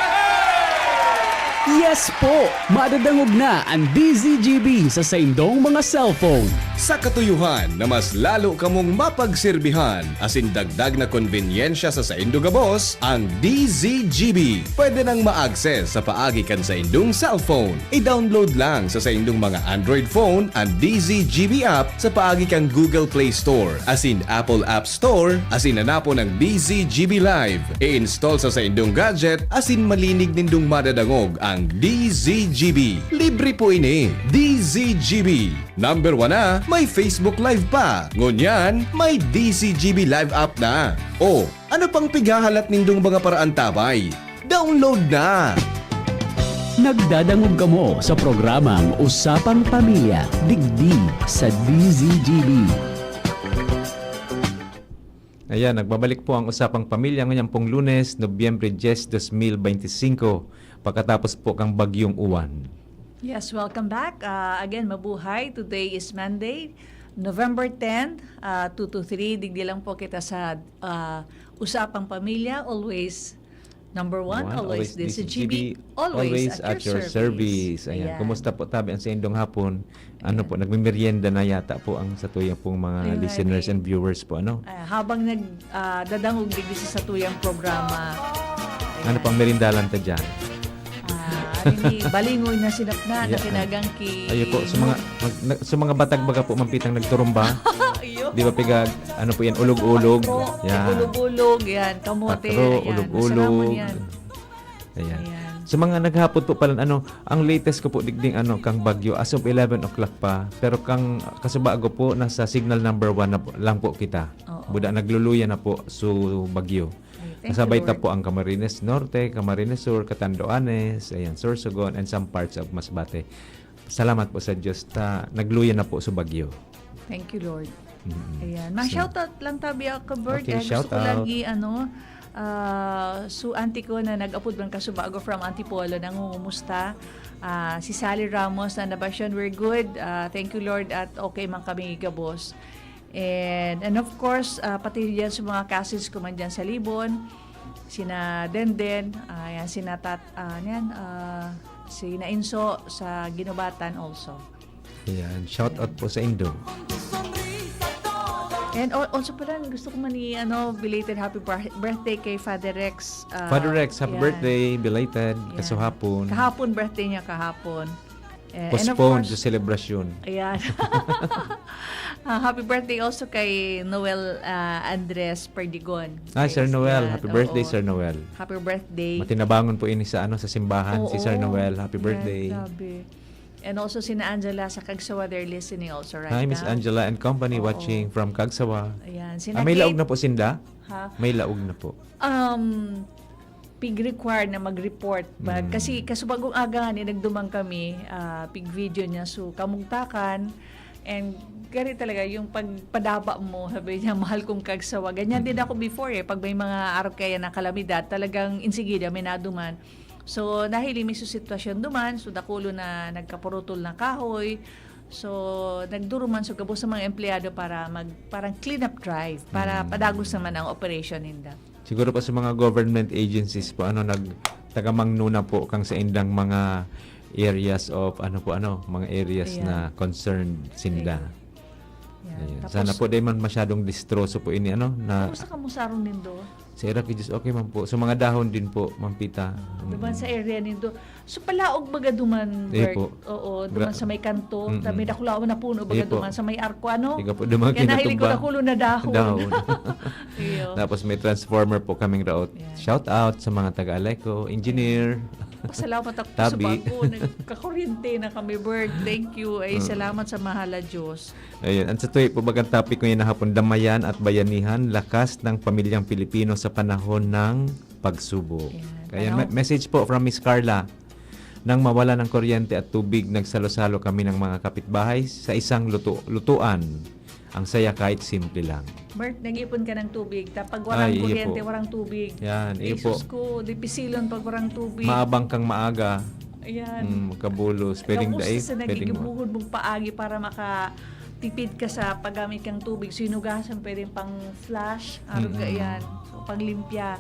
Yes po! Madadangog na ang D Z G B sa saindong mga cellphone. Sa katuyuhan na mas lalo kamong mapagserbihan asin dagdag na konbenyensya sa saindo gabos, ang D Z G B pwede nang ma-access sa paagi kan saindong cellphone. I-download lang sa saindong mga Android phone an D Z G B app sa paagi kan Google Play Store asin Apple App Store, asin hanapon ang D Z G B Live. I-install sa saindong gadget asin malinig nindong madadangog ang D Z G B. Libre po ini. D Z G B. Number one na, may Facebook Live pa. Ngunyan, may D Z G B Live app na. O, ano pang pighahalat nindong mga paraantabay? Download na! Nagdadangog kamo sa programang Usapang Pamilya, digdi sa D Z G B. Ayan, nagbabalik po ang Usapang Pamilya ngayong pong Lunes, Nobyembre diyes, dos mil beintisinko, pagkatapos po kang Bagyong Uwan. Yes, welcome back. Ah, again, mabuhay. Today is Monday, November ten, ah, two to three. Digdi lang po kita sa, ah, Usapang Pamilya. Always number one, One, always always D Z G B, D Z G B, always always at at your your service. service. Ayan. Ayan. Kumusta po tabi ang sa indong hapon? Ano Ayan. po, nagmimerienda na yata po ang sa tuya pong mga Ayun nga, listeners eh. and viewers po, ano? Ah, habang nag, ah, dadangog digdi sa satuyang programa. Ano Ayan. pang merindalan ta dyan? Ah, ano ni, balingoy na sinapna, na Yeah. kinagang ki Ayo po, sa mga, Mo- mag-, na-, sa mga batag baga po, mampitang nagturumba. Ayun. Di ba, pigag, ano po yan, ulog-ulog. Pakro, yan. Ulog-ulog, yan. Kamote, pakro, yan. Ulog-ulog. Masarap yan. Ayan. Ayan. Sa mga naghapot po pala, ano, ang latest ko po digding, ano, kang Baguio, as of eleven o'clock pa. Pero kang kasubago po, nasa signal number one na po, lang po kita. Oo. Buda, nagluluya na po su Baguio. Ay, thank you, Lord. Kasabay ta po ang Camarines Norte, Camarines Sur, Catanduanes, ayan, Sorsogon, and some parts of Masbate. Salamat po sa Diyos ta nagluya na po sa bagyo. Thank you, Lord. Mm. Ayan. So, ma-shoutout lang tabi ako, Bert. Okay, eh, gusto ko lang i-, ano, ah, so auntie ko na nag-apod man kasubago from Antipolo, nangungumusta. Ah, si Sally Ramos na nabasyon, we're good. Ah, thank you, Lord, at okay man kami gabos. And, and of course, ah, pati diyan sa mga cousins ko man diyan sa Libon, sina Denden, ah, yan, sina Tat-, ah, ano yan, ah, sina Inso sa Guinobatan also. Ayan, shout out po sa Indo. And al-, also pala, gusto ko man i-, ano, belated happy bir-, birthday kay Father Rex. Ah, Father Rex, happy birthday, belated, yan. Kasuhapon. Kahapon, birthday niya kahapon. Eh, and of course, postponed sa selebrasyon. Ayan. Ah, happy birthday also kay Noel, ah, Andres Perdigon. Ah, Sir Noel. Yan, happy birthday, oo. Sir Noel. Happy birthday. Matinabangon po ini sa, ano, sa simbahan, si Sir Noel. Oo. Happy birthday. Yan, grabe. And also sina Angela sa Kagsawa, they're listening also right now. Hi, Miss Angela and company, oo, watching from Kagsawa. Ayan, sina Kate. Ah, may laog na po sinda? Ha? May laog na po. Um, pig-require na mag-report. Pag, mm, kasi kasubagong aga nga ni nagduman kami, ah, pig-video niya. So, kamugtakan, and gari talaga yung pagpadaba mo, sabi niya, "Mahal kong Kagsawa." Ganyan din, mm, ako before eh. Pag may mga arog kaya na kalamidad, talagang insigida, may naduman. So, dahil may su sitwasyon duman, so, dakulo na nagkapurutol na kahoy. So, nagduruman so gabos sa mga empleyado para mag-, parang clean-up drive, para, mm, padagos naman ang operation ninda. Siguro pa sa mga government agencies po, ano, nag-, tagamangno na po kang sa indang mga areas of, ano po, ano, mga areas, ayan, na concerned sinda. Ayan. Ayan. Tapos sana po di man masyadong distroso po ini, ano, na. Kumusta ka mo sa arong nindo? Sa ira ki Diyos, okay man po. Sa mga dahon din po, Ma'am Pita. Duman sa area nindo. So, palaog baga duman, Bert? Iyo po. Oo, duman sa may kanto. Mm-mm. Tabi, dakulawan na puno baga duman sa may arko, ano? Iyo po, duman kinatumba. Kaya nahiling ko dakulo na dahon. Dahon. Iyo. Tapos may transformer po kaming raot. Yan. Shout out sa mga taga-Aleco, engineer. Pasalamat ako sa bago. Tabi. Nagkakuryente na kami, Bert. Thank you. Ay, mm, salamat sa mahal na Diyos. Ayun. Ang sa tuwi po bagang topic ko yung hapon, damayan at bayanihan, lakas ng pamilyang Pilipino sa panahon ng pagsubok. Ayan. Kaya me-, message po from Miss Carla. Nang mawala ng kuryente at tubig, nagsalo-salo kami ng mga kapitbahay sa isang luto-, lutuan. Ang saya kahit simple lang. Bert, nag-ipon ka ng tubig. Ta-, pag walang kuryente, walang tubig. Ay, iyo po. Yan, iyo po. Ay, sus ko, dipisilon pag walang tubig. Maabang kang maaga. Ayan. Mm, magkabulos. Pwedeng dai, pwedeng ma- Ang sa nagigibuhod mong paagi para makatipid ka sa paggamit kang tubig. So, hinugasan, pwedeng pang flush, arog ka, mm-mm, yan. So, panglimpya.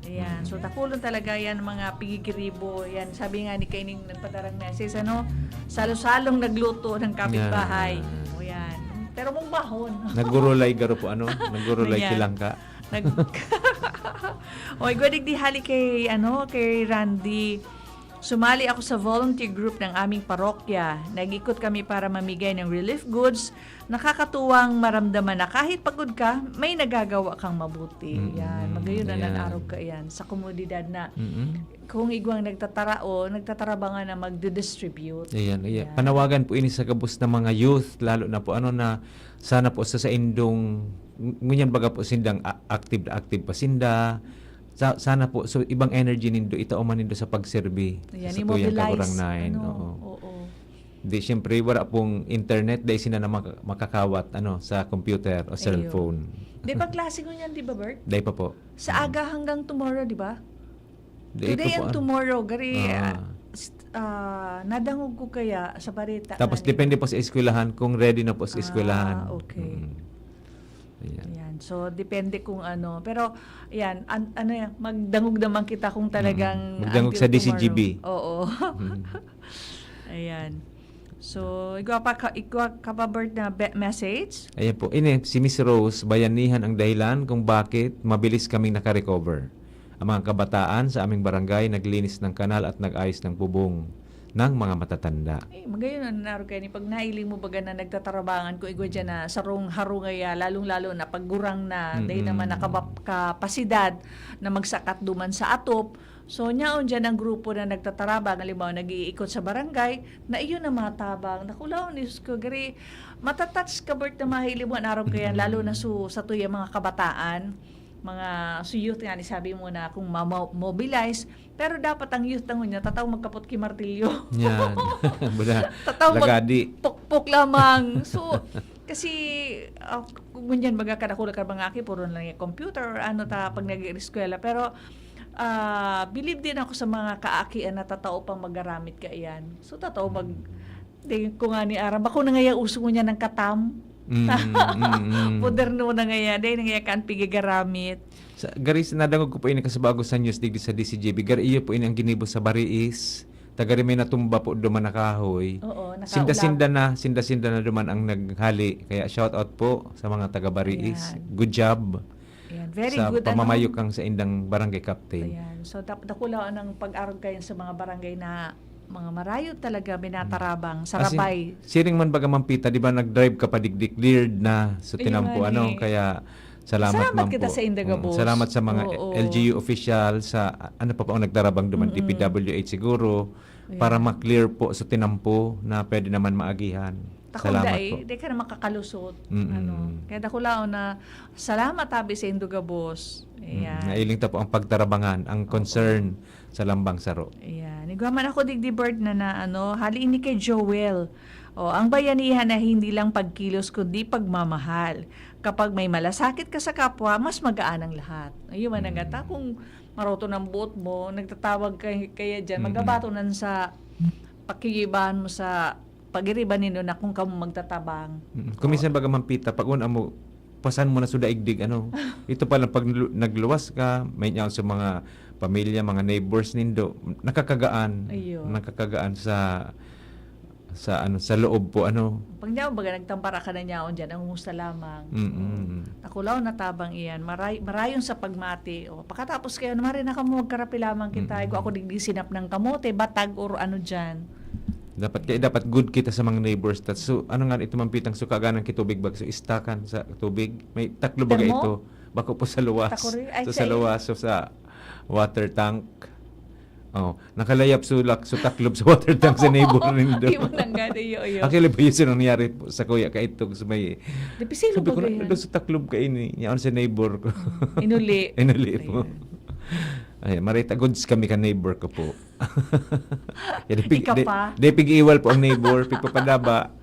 Ayan. So, mm, dakulon talaga yan, mga pigigiribo. Yan, sabi nga ni Kaining nagpadarang message, ano, salo-salong nagluto ng kapitbahay. Yan. O, yan. Pero mong bahon. Nagurulay garo po, ano? Nagurulay. Ayan. Kilangka. Nag-, o, igwadig di hali kay, ano, kay Randy. Sumali ako sa volunteer group ng aming parokya. Nag-ikot kami para mamigay ng relief goods. Nakakatuwang maramdaman na kahit pagod ka, may nagagawa kang mabuti. Mm, yan. Magayon na, ayan, nag-arog ka yan sa komunidad na, mm-mm, kung igwang nagtatara o nagtatarabanga na magdi-distribute. Ayan, ayan. Yan. Panawagan po ini sa gabos na mga youth, lalo na po, ano, na sana po sa, sa indong, ng-, ngunyan baga po sindang a-, active na active pa sinda. Sa-, sana po, so, ibang energy nindo, itao man nindo sa pagserbi sa satuyang, i-mobilize, Kagurangnan. Ano, oo. Oo. Di, siyempre, wala pong internet, dahil sila na maka-, makakawat, ano, sa computer o cellphone. Ayun. Di ba klase ngunyan, di ba, Bert? Dahil pa po. Sa aga hanggang tomorrow, di ba? Dahil pa po, ano. Today and tomorrow, gari, ah, st-, ah, nadangog ko kaya sa bareta. Tapos, depende po sa eskwelahan kung ready na po sa eskwelahan. Ah, okay. Mm. Ayan. Ayan. So, depende kung ano. Pero, ayan, an-, ano yan, magdangog naman kita kung talagang, mm, magdangog sa until tomorrow. D C G B. Oo. Mm. Ayan. So, igwa pa ka, igwa ka pa, Bert, na be-, message? Ayan po. Ini, si Miss Rose, bayanihan ang dahilan kung bakit mabilis kaming nakarecover. Ang mga kabataan sa aming barangay naglinis ng kanal at nag-ayos ng bubong. ng mga matatanda. Eh, magayon na narog kayo ni pag nailing mo baga na nagtatarabangan kung igwa dyan na sarong harong ay, ah, lalong-lalo na pag gurang na, dahil Mm-mm. naman nakabap kapasidad na magsakat duman sa atop. So, nyaon dyan ang grupo na nagtatarabang, halimbawa, nag-iikot sa barangay, na iyon na matabang. Nakulaon, Diyos ko, gari, matatouch ka, Bert, na mahiling mo, narog kayan, lalo na su, sa tuya mga kabataan, mga su youth nga, ni sabi mo na kung ma-, mobilize, pero dapat ang youth tangon niya, tataw magkapot ki martilyo. Yan. Bula. Tataw mag- Lagadi. pukpok lamang. So, kasi, ah, kung ngunyan, baga, kadakula ka mga aki, puro na lang yung computer, or ano ta, pag nag-eskwela. Pero, ah, believe din ako sa mga kaakian na tatao pang magaramit ka iyan. So, tatao mag, di ko nga ni Ara, bako na nga yung uso ngunyan ng katam. Mm, mm, mm. Moderno na nga yan. Dahil na nga kan pigigaramit. Sa, gari, nadangog ko po ini kasabago sa news digdi sa D C G B. Gari, iyo po ini ang ginibo sa Bariis. Tagari may natumba po duman na kahoy. Oo, nakaulap. Sinda-sinda na, sinda-sinda na duman ang naghali. Kaya shout out po sa mga taga Bariis. Ayan. Good job Ayan, very sa good, ano? Pamamayukang sa indang barangay captain. Ayan. So, dap-, dakula ang pag-arog kayo sa mga barangay na mga marayo talaga, binatarabang, sa As in, rabay. Siring man baga, Ma'am Pita, di ba nag-drive ka pa digdi, cleared na. So, Ayun tinampo, nga ano, ni. Kaya salamat, Salamat ma'am kita po. sa inda Mm, gabos. Salamat sa mga Oo. L G U official, sa, ano pa po ang nagdarabang duman, Mm-mm. D P W H siguro, Ayan. para ma-clear po sa tinampo na pwede naman maagihan. Takong Salamat dai, po. Di ka na makakalusot. Mm-mm. Ano. Kaya dakulaon na, salamat tabi sa inda gabos. Mm, Ayan. Nailing ta po ang pagtarabangan, ang Oo. concern sa lambang saro. Ayan. Igwa man ako digdi, Bert, na, na ano, hali ini kay Joel. O, ang bayanihan na hindi lang pagkilos, kundi pagmamahal. Kapag may malasakit ka sa kapwa, mas magaan ang lahat. Ayun man ang Mm. gata. Kung maroto ng buot mo, nagtatawag kay, kaya dyan, Mm-mm. magabatonan sa pakigibahan mo sa pagiriba nindo na kung kamo magtatabang. Mm. Kung minsan baga, Ma'am Pita, pag una mo, pasan mo na su daigdig, ano, ito pa lang, pag lu-, nagluwas ka, may niya sa mga pamilya, mga neighbors nindo, nakakagaan. Ayun. Nakakagaan sa, sa, ano, sa loob po, ano. Pag niyaon, baga nagtampara ka na niyaon dyan, ang musta lamang. Mm-mm. Nakulaw na tabang iyan. Maray-, marayon sa pagmati. O, pakatapos kayo, mari na kamo, magkarapi lamang kita. Mm-mm. Igo ako digdi sinap ng kamote, batag, or ano dyan. Dapat, kaya dapat good kita sa mga neighbors. Tat-, so, ano nga ito, Ma'am Pitang, so, kaganan ki tubig bag, so, istakan sa tubig. May taklo baga Thermo? Ito. Bako po sa luwas. Takuri? Ay, So, sa sa luwas, so, sa water tank. Oh, nakalayap sulak, so, taklob sa water tank sa neighbor nindo. Di mo nang gada, iyo, iyo. Ang kailan ba yun, so, nangyari po sa kuya, kaitog sa may, Di, pisilo sabi ko, ba "Ano yan? Daw sa taklob ka ini?" Yaon sa neighbor ko. Inuli. Inuli po. Ayan. Ay, marita goods kami ka neighbor ko po. Kaya di pig-, Ikaw di, pa? di pig-iwal po ang neighbor, pigpapadaba.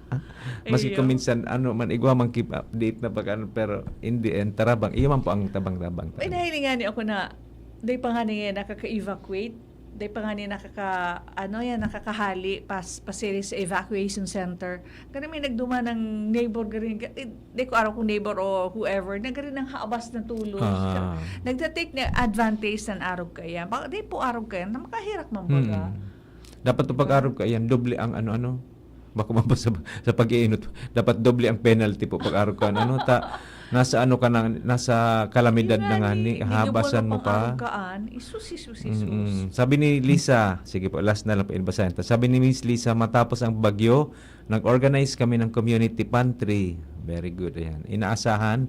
Maski Iyo. Kung minsan, ano man, igwa man keep update na pag ano, pero in the end, tarabang. Iyo man po ang tabang-tabang. Ay, nahiling nga ni ako na, day pa nga ni nakaka-evacuate, day pa nga ni nakaka-, ano yan, nakakahali, pas, pasiri sa evacuation center. Kasi may nagduman ng neighbor, gari, eh, di ko araw kung neighbor o whoever, na gari ng habas na tulos. Ah. Nagtatake na advantage ng arog kaya. Baka di po arog kaya, na makahirak man baga. Hmm. Dapat po pag-arog ka yan, doble ang ano-ano. Bako man po sa, sa pag-iinot. Dapat doble ang penalty po pag-arog ka. Ano, ta, nasa ano ka na, nasa kalamidad na nga ni, Yun nga ni, habasan mo pang pa. Arog kaan. Isus, isus, isus. Mm-mm. Sabi ni Lisa, sige po, last na lang po, basahin ta. Sabi ni Miss Lisa, "Matapos ang bagyo, nag-organize kami ng community pantry." Very good, ayan. Inaasahan.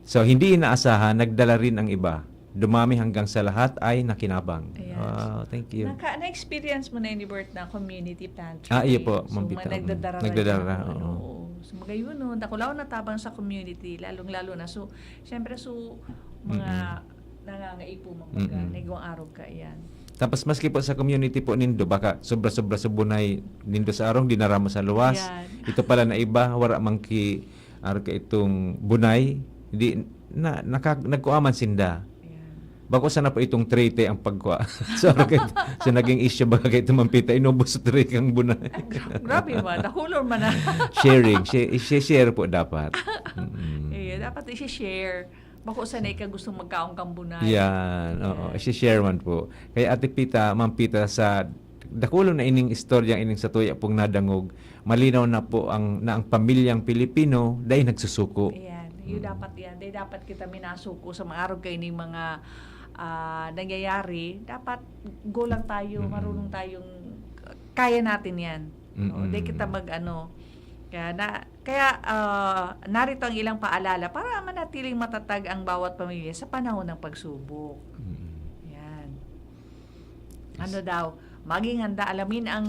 So, hindi inaasahan, nagdala rin ang iba. Dumami hanggang sa lahat ay nakinabang. Ayan. Wow, thank you. Naka, na-experience mo na ini, Bert, na community pantry? Ah, iyo po, So, Ma'am may Pita. nagdadara Nagdadara, dyan, ano, oo. Oo. So, magayon, no? Dakulaw na tabang sa community, lalong-lalo na. So, syempre, so, mga nangangaipo, mga Mm-mm. Nagwang arog ka, yan. Tapos maski po sa community po nindo, baka sobra-sobra sa bunay nindo sa arog, dinara mo sa luwas. Yan. Ito pala na iba, wala mang ki, arog ka itong bunay, di, na, naka, nagkuaman sinda. Yan. Bako sana po itong trete ang pagkuha. So, arog ka ito, so, naging issue baga kay itong Ma'am Pita, inubos sa trete ang bunay. Grabe man, nakulor man na. Sharing, shi-, i-share po dapat. Mm-mm. Eh, dapat i-share. Bako sana ikaw gustong magkaon kang bunay. Yan, oo. Yan. I-share man po. Kaya Ate Pita, Ma'am Pita, sa dakulon na ining istorya, ining sa tuya pong nadangog, malinaw na po ang, na ang pamilyang Pilipino dahil nagsusuko. Ayan. Yung Mm. dapat yan. Dahil dapat kita minasuko sa mga arog kayo ni mga, ah, nangyayari. Dapat go lang tayo, Mm. marunong tayong kaya natin yan. Oo, di Mm. kita mag-ano. Kaya na, kaya, ah, narito ang ilang paalala para manatiling matatag ang bawat pamilya sa panahon ng pagsubok. Mm. Yan. Yes. Ano daw, maging handa, alamin ang,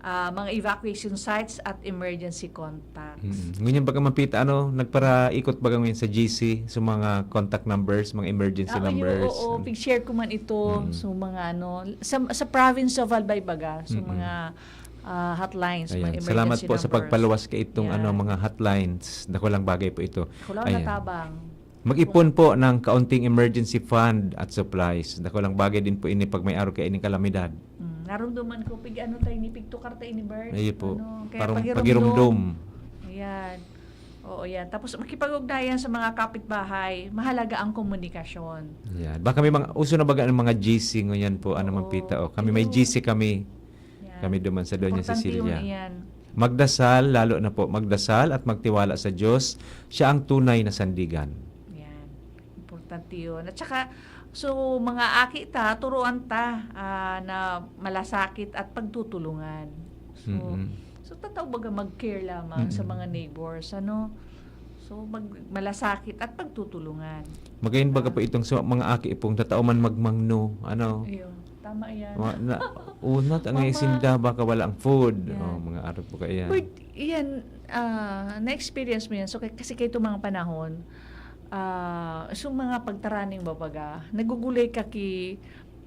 ah, mga evacuation sites at emergency contacts. Mm. Ngunyan baga, Ma'am Pita, ano, nagparaikot baga ngayon sa G C, sa mga contact numbers, mga emergency Ah, ayun, numbers. oo, Mm. pig-share ko man ito Mm. sa mga ano, sa, sa province of Albay baga, sa Mm. mga, ah, hotlines, mga Ayan. Salamat emergency po sa numbers. pagpaluwas kaitong, ano, Yan. mga hotlines. Dakulang bagay po ito. Dakulang Ayan. natabang. Mag-ipon po ng kaunting emergency fund at supplies. Dakulang bagay din po ini pag may arog kaining kalamidad. Mm, narumduman ko, pig-ano tayo ni, pigtukar tayo ni Bert. Ayun po. Ano, kaya Parang pagirumdom. pagirumdom. Ayan. Oo, yan. Tapos makipag-ugnayan sa mga kapitbahay. Mahalaga ang komunikasyon. Yan. Baka may mga, uso na baga ang mga G C ngayon po, ano, Ma'am Oo. Pita, oh. Kami may Ayun. G C kami. Yan. Kami duman sa Doña Importante yun, Cecilia. yan. Magdasal, lalo na po, magdasal at magtiwala sa Diyos. Siya ang tunay na sandigan. Yan. Importante yun. At saka, so, mga aki ta, turuan ta, ah, na malasakit at pagtutulungan. So, Mm-mm. so, tataw baga mag-care lamang sa Mm-mm. mga neighbors, ano? So, mag-, malasakit at pagtutulungan. Magayon baga Ah. po itong sa mga aki pong tatao man magmangno, ano? Ayun. Tama yan. Wa-, na, una, ta ngay Mama. sinda, baka wala ang food. Yan. Oh, mga arog po kaya. But, yan, ah, na-experience mo yan. So, k-, kasi kayo itong mga panahon, ah, so, mga pagtaraning babaga, nagugulay ka ki,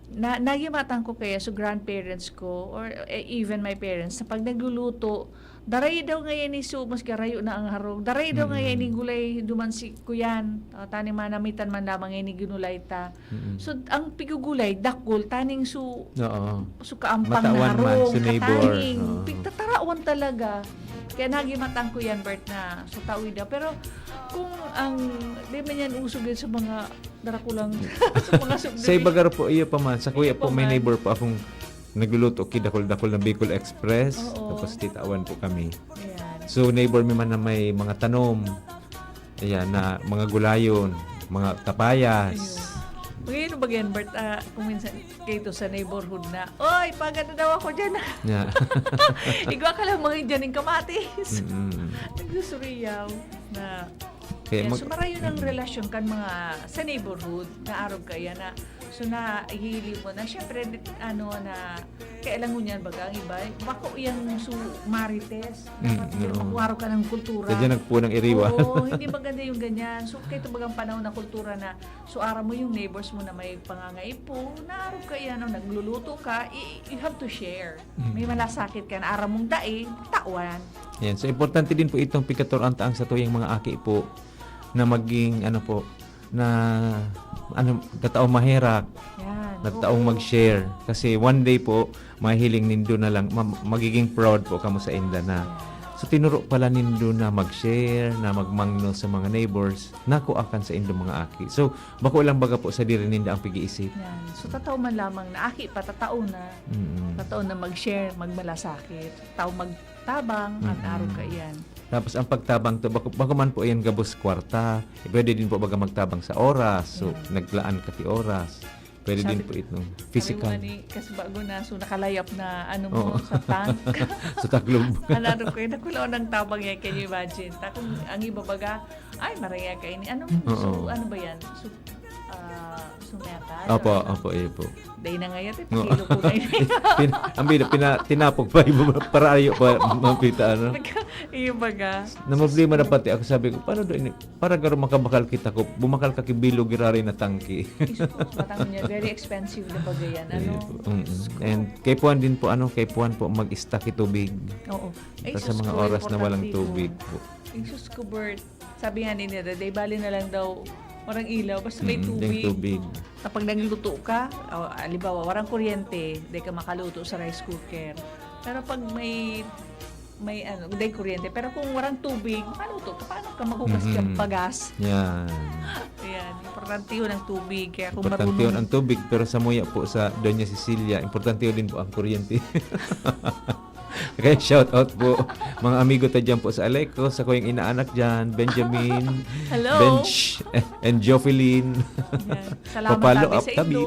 na, nagimatan ko kaya, so, grandparents ko, or, eh, even my parents, sa pag nagluluto, daray daw ngayon ni su-, maski rayo na ang harong, daray daw Mm. ngayon ni gulay duman si kuyan, ah, tani manamitan man lamang ngayon ni ginulay ta. Mm. So, ang pigugulay, dakul, taning su-, Oo. su kaampang Matawan na man, harong, su neighbor. Katahing, Oo. pigtatarawan talaga. Kaya nagimatan ko yan, Bert, na sa tawid daw. Pero kung ang, di man yan uso gid sa mga darakulang, sa mga subdivision. Sa iba garo po, iyo pa man. Sa kuya Iyo po, pa may man. neighbor po akong nagluluto ki dakul-dakul na Bicol Express. Oo. Tapos titawan po kami. Ayan. So, neighbor mi man na may mga tanom. Ayan, na mga gulayon, mga kapayas. Ayun. Magayon ba yan, Bert? Ah, kung minsan, kayo sa neighborhood na, "Oy, pagano daw ako dyan?" Yeah. Igwa ka lang mga dyan yung kamatis. Mm-mm. Nagsusuriyaw na. Kaya Yan, mag- so marayo ng Mm. relasyon kan mga sa neighborhood na arog kaya na, so, nahihili mo na, syempre, ano, na, kaya lang ngunyan, baga, ang iba, bako yang su marites, na Mm, mat-, oo. makuwaro ka ng kultura. Sadya nagpunang iriwan. Oo, hindi maganda yung ganyan. So, kaya ito bagang panahon na kultura na, so, aram mo yung neighbors mo na may pangangaipo, na arog kaya, no, nagluluto ka, i-, you have to share. Mm. May malasakit ka na aram mong dai, tawan. Yan. So, importante din po itong pigkaturoan ta ang satuyang mga aki po na maging, ano po, na, ano, tataong maherak, Yan. na tataong Oo. mag-share. Kasi one day po, mahiling nindo na lang, ma-, magiging proud po kamo sa inda na. Yan. So, tinuro pala nindo na mag-share, na magmangno sa mga neighbors, na kua kan sa indong mga aki. So, bako lang baga po sa diri ninda ang pig-iisip. Yan. So, tatao man lamang na aki pa, tatao na. Mm. Tatao na mag-share, magmalasakit. Tatao magtabang, at Mm. arog kaiyan. Tapos ang pagtabang to, bako, bako man po iyan gabos kwarta. Eh, pwede din po baga magtabang sa oras. So, Yan. naglaan ka ti oras. Pwede Sabi, din po itong sabi mo physical. nga ni, kasi bago na, so nakalayap na, ano mo, Oo. sa tank. Sa taklob. Ano, ano ko, eh, nakulo ng tabang yan, can you imagine? Ta, kung ang iba baga, "Ay, maraya ka ini." Ano, Oo. so, ano ba yan? So, ah, sumeta? Opo, Ano? opo, iyo po. Dahil na ngayon, eh, Oo. pakilo ko na yun. Pin-, ang bida, pina-, tinapok pa, iba pa, para ayo pa, mapita, ano? Nagka-, iyo baga. Na problema na pati ako, sabi ko, "Paano do ini?" Para garo makabakal kita ko, bumakal ka ki bilog giraray na tangke. Iso po, batang niya, very expensive na bagay yan, ano? Ayun po. Mm-mm. Diyos ko. And kaipuhan din po, ano, kaipuhan po mag-stock ki tubig. Oo. Ay, Sa, sa sus mga ko, oras na walang importante yun. tubig po. Ay, sus ko, Bert. Sabi nga ni Nira, "Day, bali na lang daw, warang ilaw, basta may Mm, may tubig." tubig. Kapag nagluto ka, o, halimbawa, warang kuryente, di ka makaluto sa rice cooker. Pero pag may may ano, may kuryente. Pero kung walang tubig, paano to? Paano ka maghugas Mm. ng bagas? Yan. Ayan, importante yun ang tubig. Kaya kung Importante yun marunong ang tubig, pero sa muya po sa Doña Cecilia, importante yun din po ang kuryente. Kaya shout out po, mga amigo ta dyan po sa Aleco, sa kuyang inaanak dyan, Benjamin, Hello. Bench, and Jofelyn. Ayan. Salamat, Papalo tabi up, sa tabi. indo.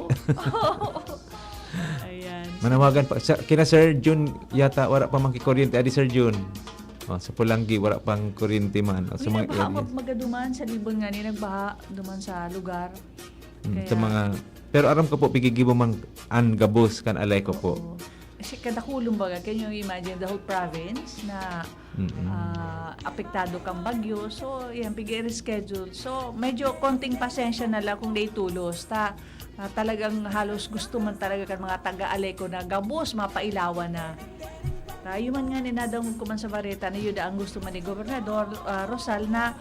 Ayan. Manawagan pa. Sa, kina Sir Jun yata, wala pa man ki kuryente. Adi, Sir Jun. Oh, sa Polangui, wala pang kuryente man. O, sa Uy, mga nagbaha, area. Mag-, magaduman sa Libon nga ni, nagbaha duman sa lugar. Mm, Kaya sa mga, pero aram ko po, pigigibo man an gabos kan Aleco po. Oo. Kasi kadakulon baga, can you imagine the whole province na, Mm-mm. ah, apektado kang bagyo? So, yan, pigi-reschedule. So, medyo konting pasensya na lang kung di tulos. Ta, ah, talagang halos gusto man talaga kan mga taga-Aleco na gabos, mapailawan na. Tayo man nga, ninadangog ko man sa bareta na yun ang gusto man ni Gobernador, ah, Rosal na,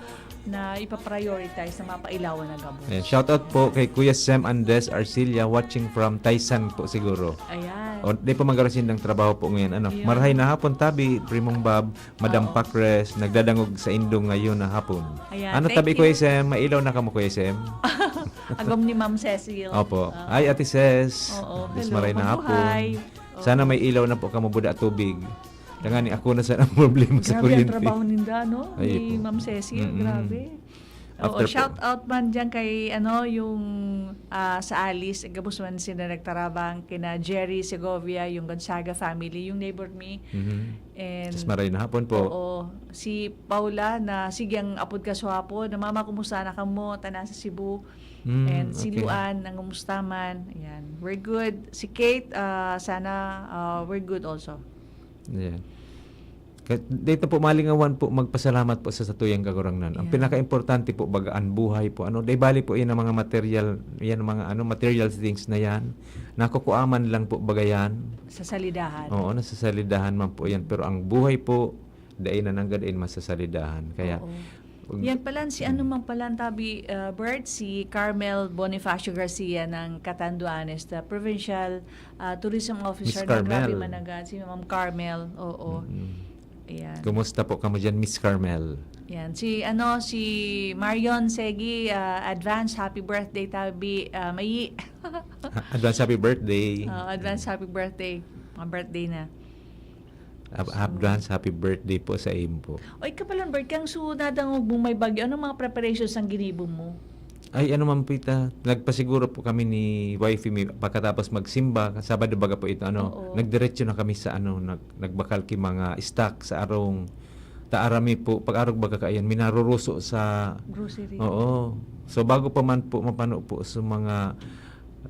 na ipaprioritize na mapailawan na gabos. Ayan, shout out po kay Kuya Sem Andres Arcilla, watching from Taysan po siguro. Ayan. O, di pa magarasin ng trabaho po ngayon. Ano, Ayun. Marahay na hapon, Tabi, Primong Bab, Madam Oo. Pakres, nagdadangog sa indong ngayon na hapon. Ayan, Ano, thank Tabi, you. Kuya Sem? Mailaw na kamo, Kuya Sem? Agom ni Ma'am Cecil. Opo. Oo. Ay, Ate Ces. Oo, Yes, hello, maray na hapon. mabuhay. Sana Oo. may ilaw na po kamo, buda tubig. Tangani ako na sana ang problema sa Grabe ang kuryente. trabaho ninda, no? Ay, Ni po. Ma'am Cecil, Mm-mm. grabe. Oo, After po. shout out man dyan kay, ano, yung, ah, sa Alice, gabos man sila nagtarabang, kina Jerry Segovia, yung Gonzaga family, yung neighbor me. Mhm. And Yes, maray na hapon po. Oo, si Paula na sige ang apod ka swapo, na, "Mama, kumusta na kamo? Tana sa Cebu." Mm, And si okay. Luan, nangumusta man. Ayan. We're good. Si Kate, ah, sana, ah, we're good also. Ayan. Ka-, dito po, malingawan po, magpasalamat po sa satuyang Kagurangnan. Ang Ayan. pinakaimportante po, baga, ang buhay po. Ano, di bali po, yan ang mga material, yan ang mga, ano, material things na yan. Nakukuaman lang po, baga yan. Sa salidahan. Oo, nasa salidahan man po yan. Pero ang buhay po, dai na nanggad in masasalidahan. Kaya, Oo. pag Yan pala, si ano Mm. man pala ang tabi, ah, Bert, si Carmel Bonifacio Garcia ng Catanduanes, the provincial, ah, tourism Miss officer na grabe Carmel. managan, si Ma'am Carmel. Oo. Mm. Ayan. Kumusta po kamo dyan, Miss Carmel? Yan. Si, ano, si Marion Segi, ah, advance happy birthday, tabi, ah, mayi. Advance happy birthday. Oh, advance happy birthday. Mga birthday na. Hap-, So, advance happy birthday po sa imo po. Oy, kapalan, Bert, kang so nadangog mo may bagyo, anong mga preparations ang ginibo mo? Ay, ano man po ita, nagpasiguro po kami ni wifey mi pagkatapos magsimba, Sabado baga po ito, ano, Oo. nagdiretso na kami sa, ano, nag-, nagbakal ki mga stock sa arong, ta arami po, pag-arog baga kaiyan, minaruruso sa Grocery. Oo. So, bago pa man po mapano po sa mga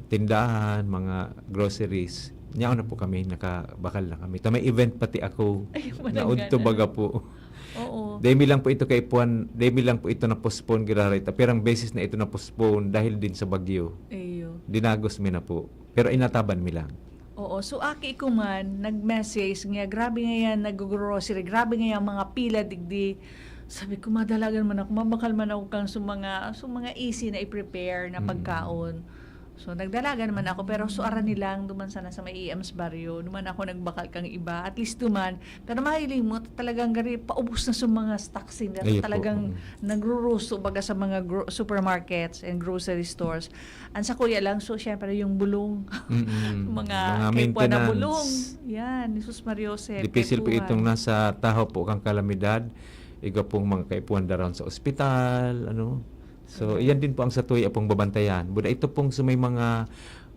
tindahan, mga groceries, nyaon na po kami, nakabakal na kami. Ta may event pati ako, Ay, naudto manangga na. baga po. Oo. Dahil mi lang po ito kaipuhan, dahil mi lang po ito na-postpone, giraray ta. Pirang beses na ito na-postpone dahil din sa bagyo. Iyo. Dinagos mi na po. Pero inataban mi lang. Oo. So, aki ko man, nag-message niya, "Grabe nga yan, nag-grocery. Grabe nga yan, mga pila digdi." Sabi ko, "Madalagan man ako, mabakal man ako kang sa mga, sa mga easy na i-prepare na Mm. pagkaon." So, nagdalagan man ako, pero suaran nilang duman sana sa may E M's barrio, duman ako nagbakal kang iba. At least duman, pero mahiling mo, talagang gari, paubos na sa mga stocks nila. Ayun po, Talagang mm. nagruruso baga sa mga gro-, supermarkets and grocery stores. Ang sa kuya lang, so, syempre, yung bulong. Mm-mm. Mga Mga kaipuhan na maintenance. bulong. Yan, Jesus Mario Jose, Difícil po kaipuhan. itong nasa tahaw po kang kalamidad. Iga pong mga kaipuhan daron sa ospital, ano. So, Ayan. iyan din po ang sa tuya pong babantayan. Buda ito pong sa may mga,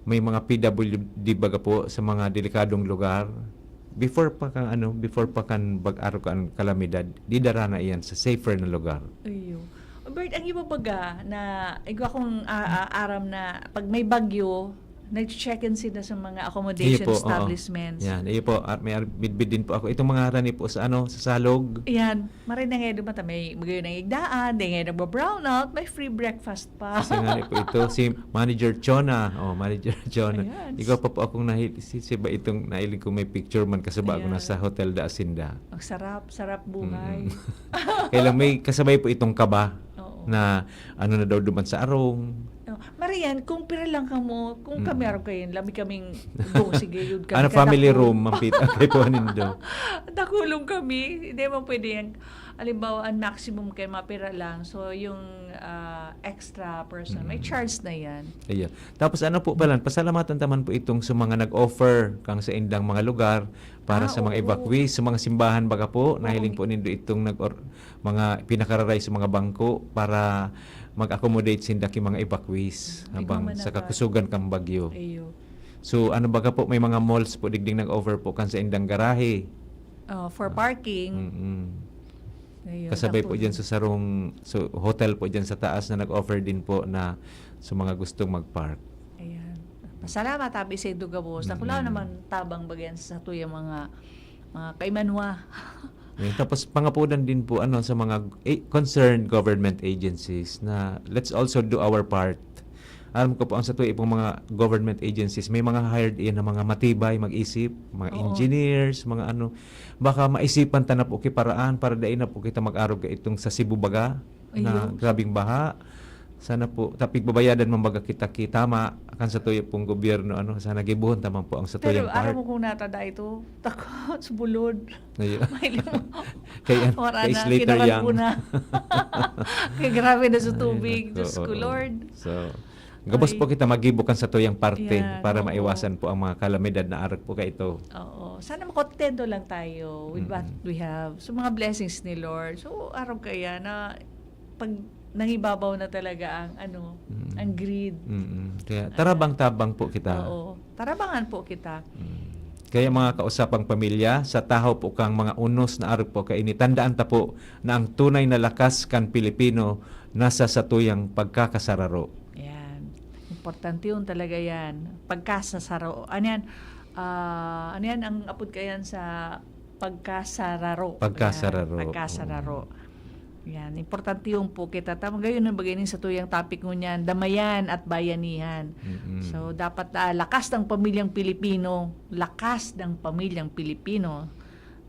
may mga P W D baga po sa mga delikadong lugar. Before pa kan, ano, before pa kan bag-aro kan kalamidad, didara na iyan sa safer na lugar. Iyo. Bert, ang iba baga na, igwa kong, ah, ah, aram na pag may bagyo, nag-check-in sila sa mga accommodation Iyo po, oo. establishments. Yan, iyo po. At may ar-, bidbid din po ako. Itong mga harani po sa, ano, sa Salog. Yan. Maray na ngayon, duman ta may, may ngayon ang igdaan, di ngayon nagba-brownout, may free breakfast pa. Kasi nga ni po ito, si Manager Chona. Oh, Manager Chona. Ayan. Ikaw pa po akong nahil-, si, si ba itong nahiling ko may picture man kasi bago Ayan. nasa Hotel da Hacienda. Ang sarap, sarap buhay. Mm-mm. Kaya lang may kasabay po itong kaba Oo. na ano na daw duman sa arong. Oh, Marian, kung pira lang kamo, kung kami Mm. araw kayo, lami kaming, "Go, sige, yun kami Ano, family katakbo." room, mampit-, ang kaipuhan nindo? Dakulong kami, hindi man pwede yan. Halimbawa, ang maximum kay mapira lang. So, yung, ah, extra person, may Mm. charge na yan. Ayun. Tapos ano po pala, pasalamatan taman po itong sa mga nag-offer kang sa indang mga lugar para Ah, sa mga oo. evacuees, sa mga simbahan baga po, Oo. nahiling po nindo itong nag-or-, mga pinakararay sa mga bangko para mag-accommodate sinda ki mga evacuees Ay, habang naman sa na ka. kakusugan kang bagyo. Iyo. So, ano baga po, may mga malls po digding nag-offer po kan saindang garahe. Oh, for parking. Mm-mm. Ayun, Kasabay po tapos- dyan sa sarong so, hotel po dyan sa taas na nag-offer din po na sa mga gustong mag-park. Ayan. Pasalamat, happy sa Indo gabos. Dakula Mm. naman tabang bagyan sa tuyang mga mga kaimanwa. Ayun, tapos pangapudan din po ano sa mga eh, concerned government agencies na let's also do our part. Alam ko po ang sa tuwi pong mga government agencies, may mga hired iyan na mga matibay mag-isip, mga Oo. engineers, mga ano. Baka maisipan ta na po kiparaan para dai na po kita mag-arog itong sa Cebu baga na Ayun. grabing baha. Sana po, tapigbabayadan man baga kita kitama kan sa tuyo pong gobyerno, ano, sana gibuhon ta man po ang sa Pero tuyang part. Aram mo kung natada ito, takot, bulod. Ayun. May lima. Kaya, Wala kay na, Slater kinaran Young. ko na. Kaya grabe na sa Ay, tubig, nako, Diyos ko, oo. Lord. So, gabos Ay. po kita magibo kan sa tuyang parte Yan, para oo. maiwasan po ang mga kalamidad na arog po kaito. Oo. Sana makontento lang tayo with what Mm. we have. So, mga blessings ni Lord. So, araw kaya na pag nangibabaw na talaga ang ano, Mm. ang greed. Mm-mm. Kaya tarabang-tabang po kita. Oo. Tarabangan po kita. Mm. Kaya mga kausapang pamilya, sa tahaw po kang mga unos na arog po kaini, tandaan ta po na ang tunay na lakas kan Pilipino nasa satuyang pagkakasararo. Yan. Importante yun talaga yan. Pagkasasaro. Ano yan? Ah, ano yan? Ang apod ka yan sa pagkasararo. Pagkasararo. Yan. Pagkasararo. Yan. Importante yung po kita. Tama gayon ang bagay sa tuyang topic ngunyan. Damayan at bayanihan. Mm-mm. So, dapat ah, lakas ng pamilyang Pilipino. Lakas ng pamilyang Pilipino.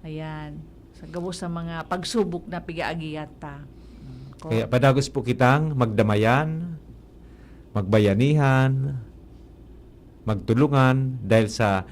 Ayan. Sa gabos sa mga pagsubok na pigaagihan ta. Mm, ko- Kaya padagos po kitang magdamayan, magbayanihan, magtulungan, dahil sa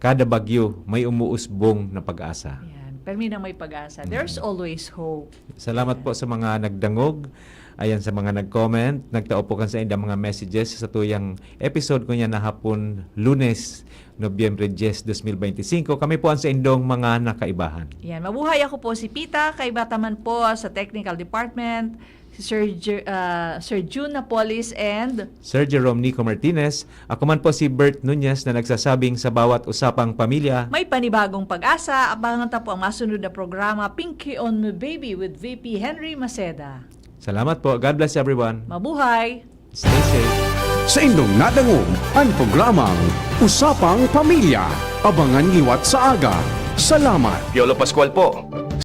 kada bagyo may umuusbong na pag-asa. Ayan. Permi na may pag-asa. There's Mm. always hope. Salamat po sa mga nagdangog. Ayan, sa mga nag-comment, nagtao po kan sa indang mga messages sa tuyang episode ko niya na hapon, Lunes, Nobyembre diyes, dos mil beintisinko. Kami po ang sa indong mga nakaibahan. Yan. Mabuhay, ako po si Pita. Kaiba ta man po sa technical department, si Sir, Jer- ah, Sir June Napolis and Sir Jerome Nico Martinez, ako man po si Bert Nunez na nagsasabing sa bawat usapang pamilya. May panibagong pag-asa. Abangan ta po ang masunod na programa, Pinky on My Baby with V P Henry Maceda. Salamat po. God bless everyone. Mabuhay! Stay safe. Sa indong nadangog an programang Usapang Pamilya. Abangan liwat sa aga. Salamat. Piolo Pascual po.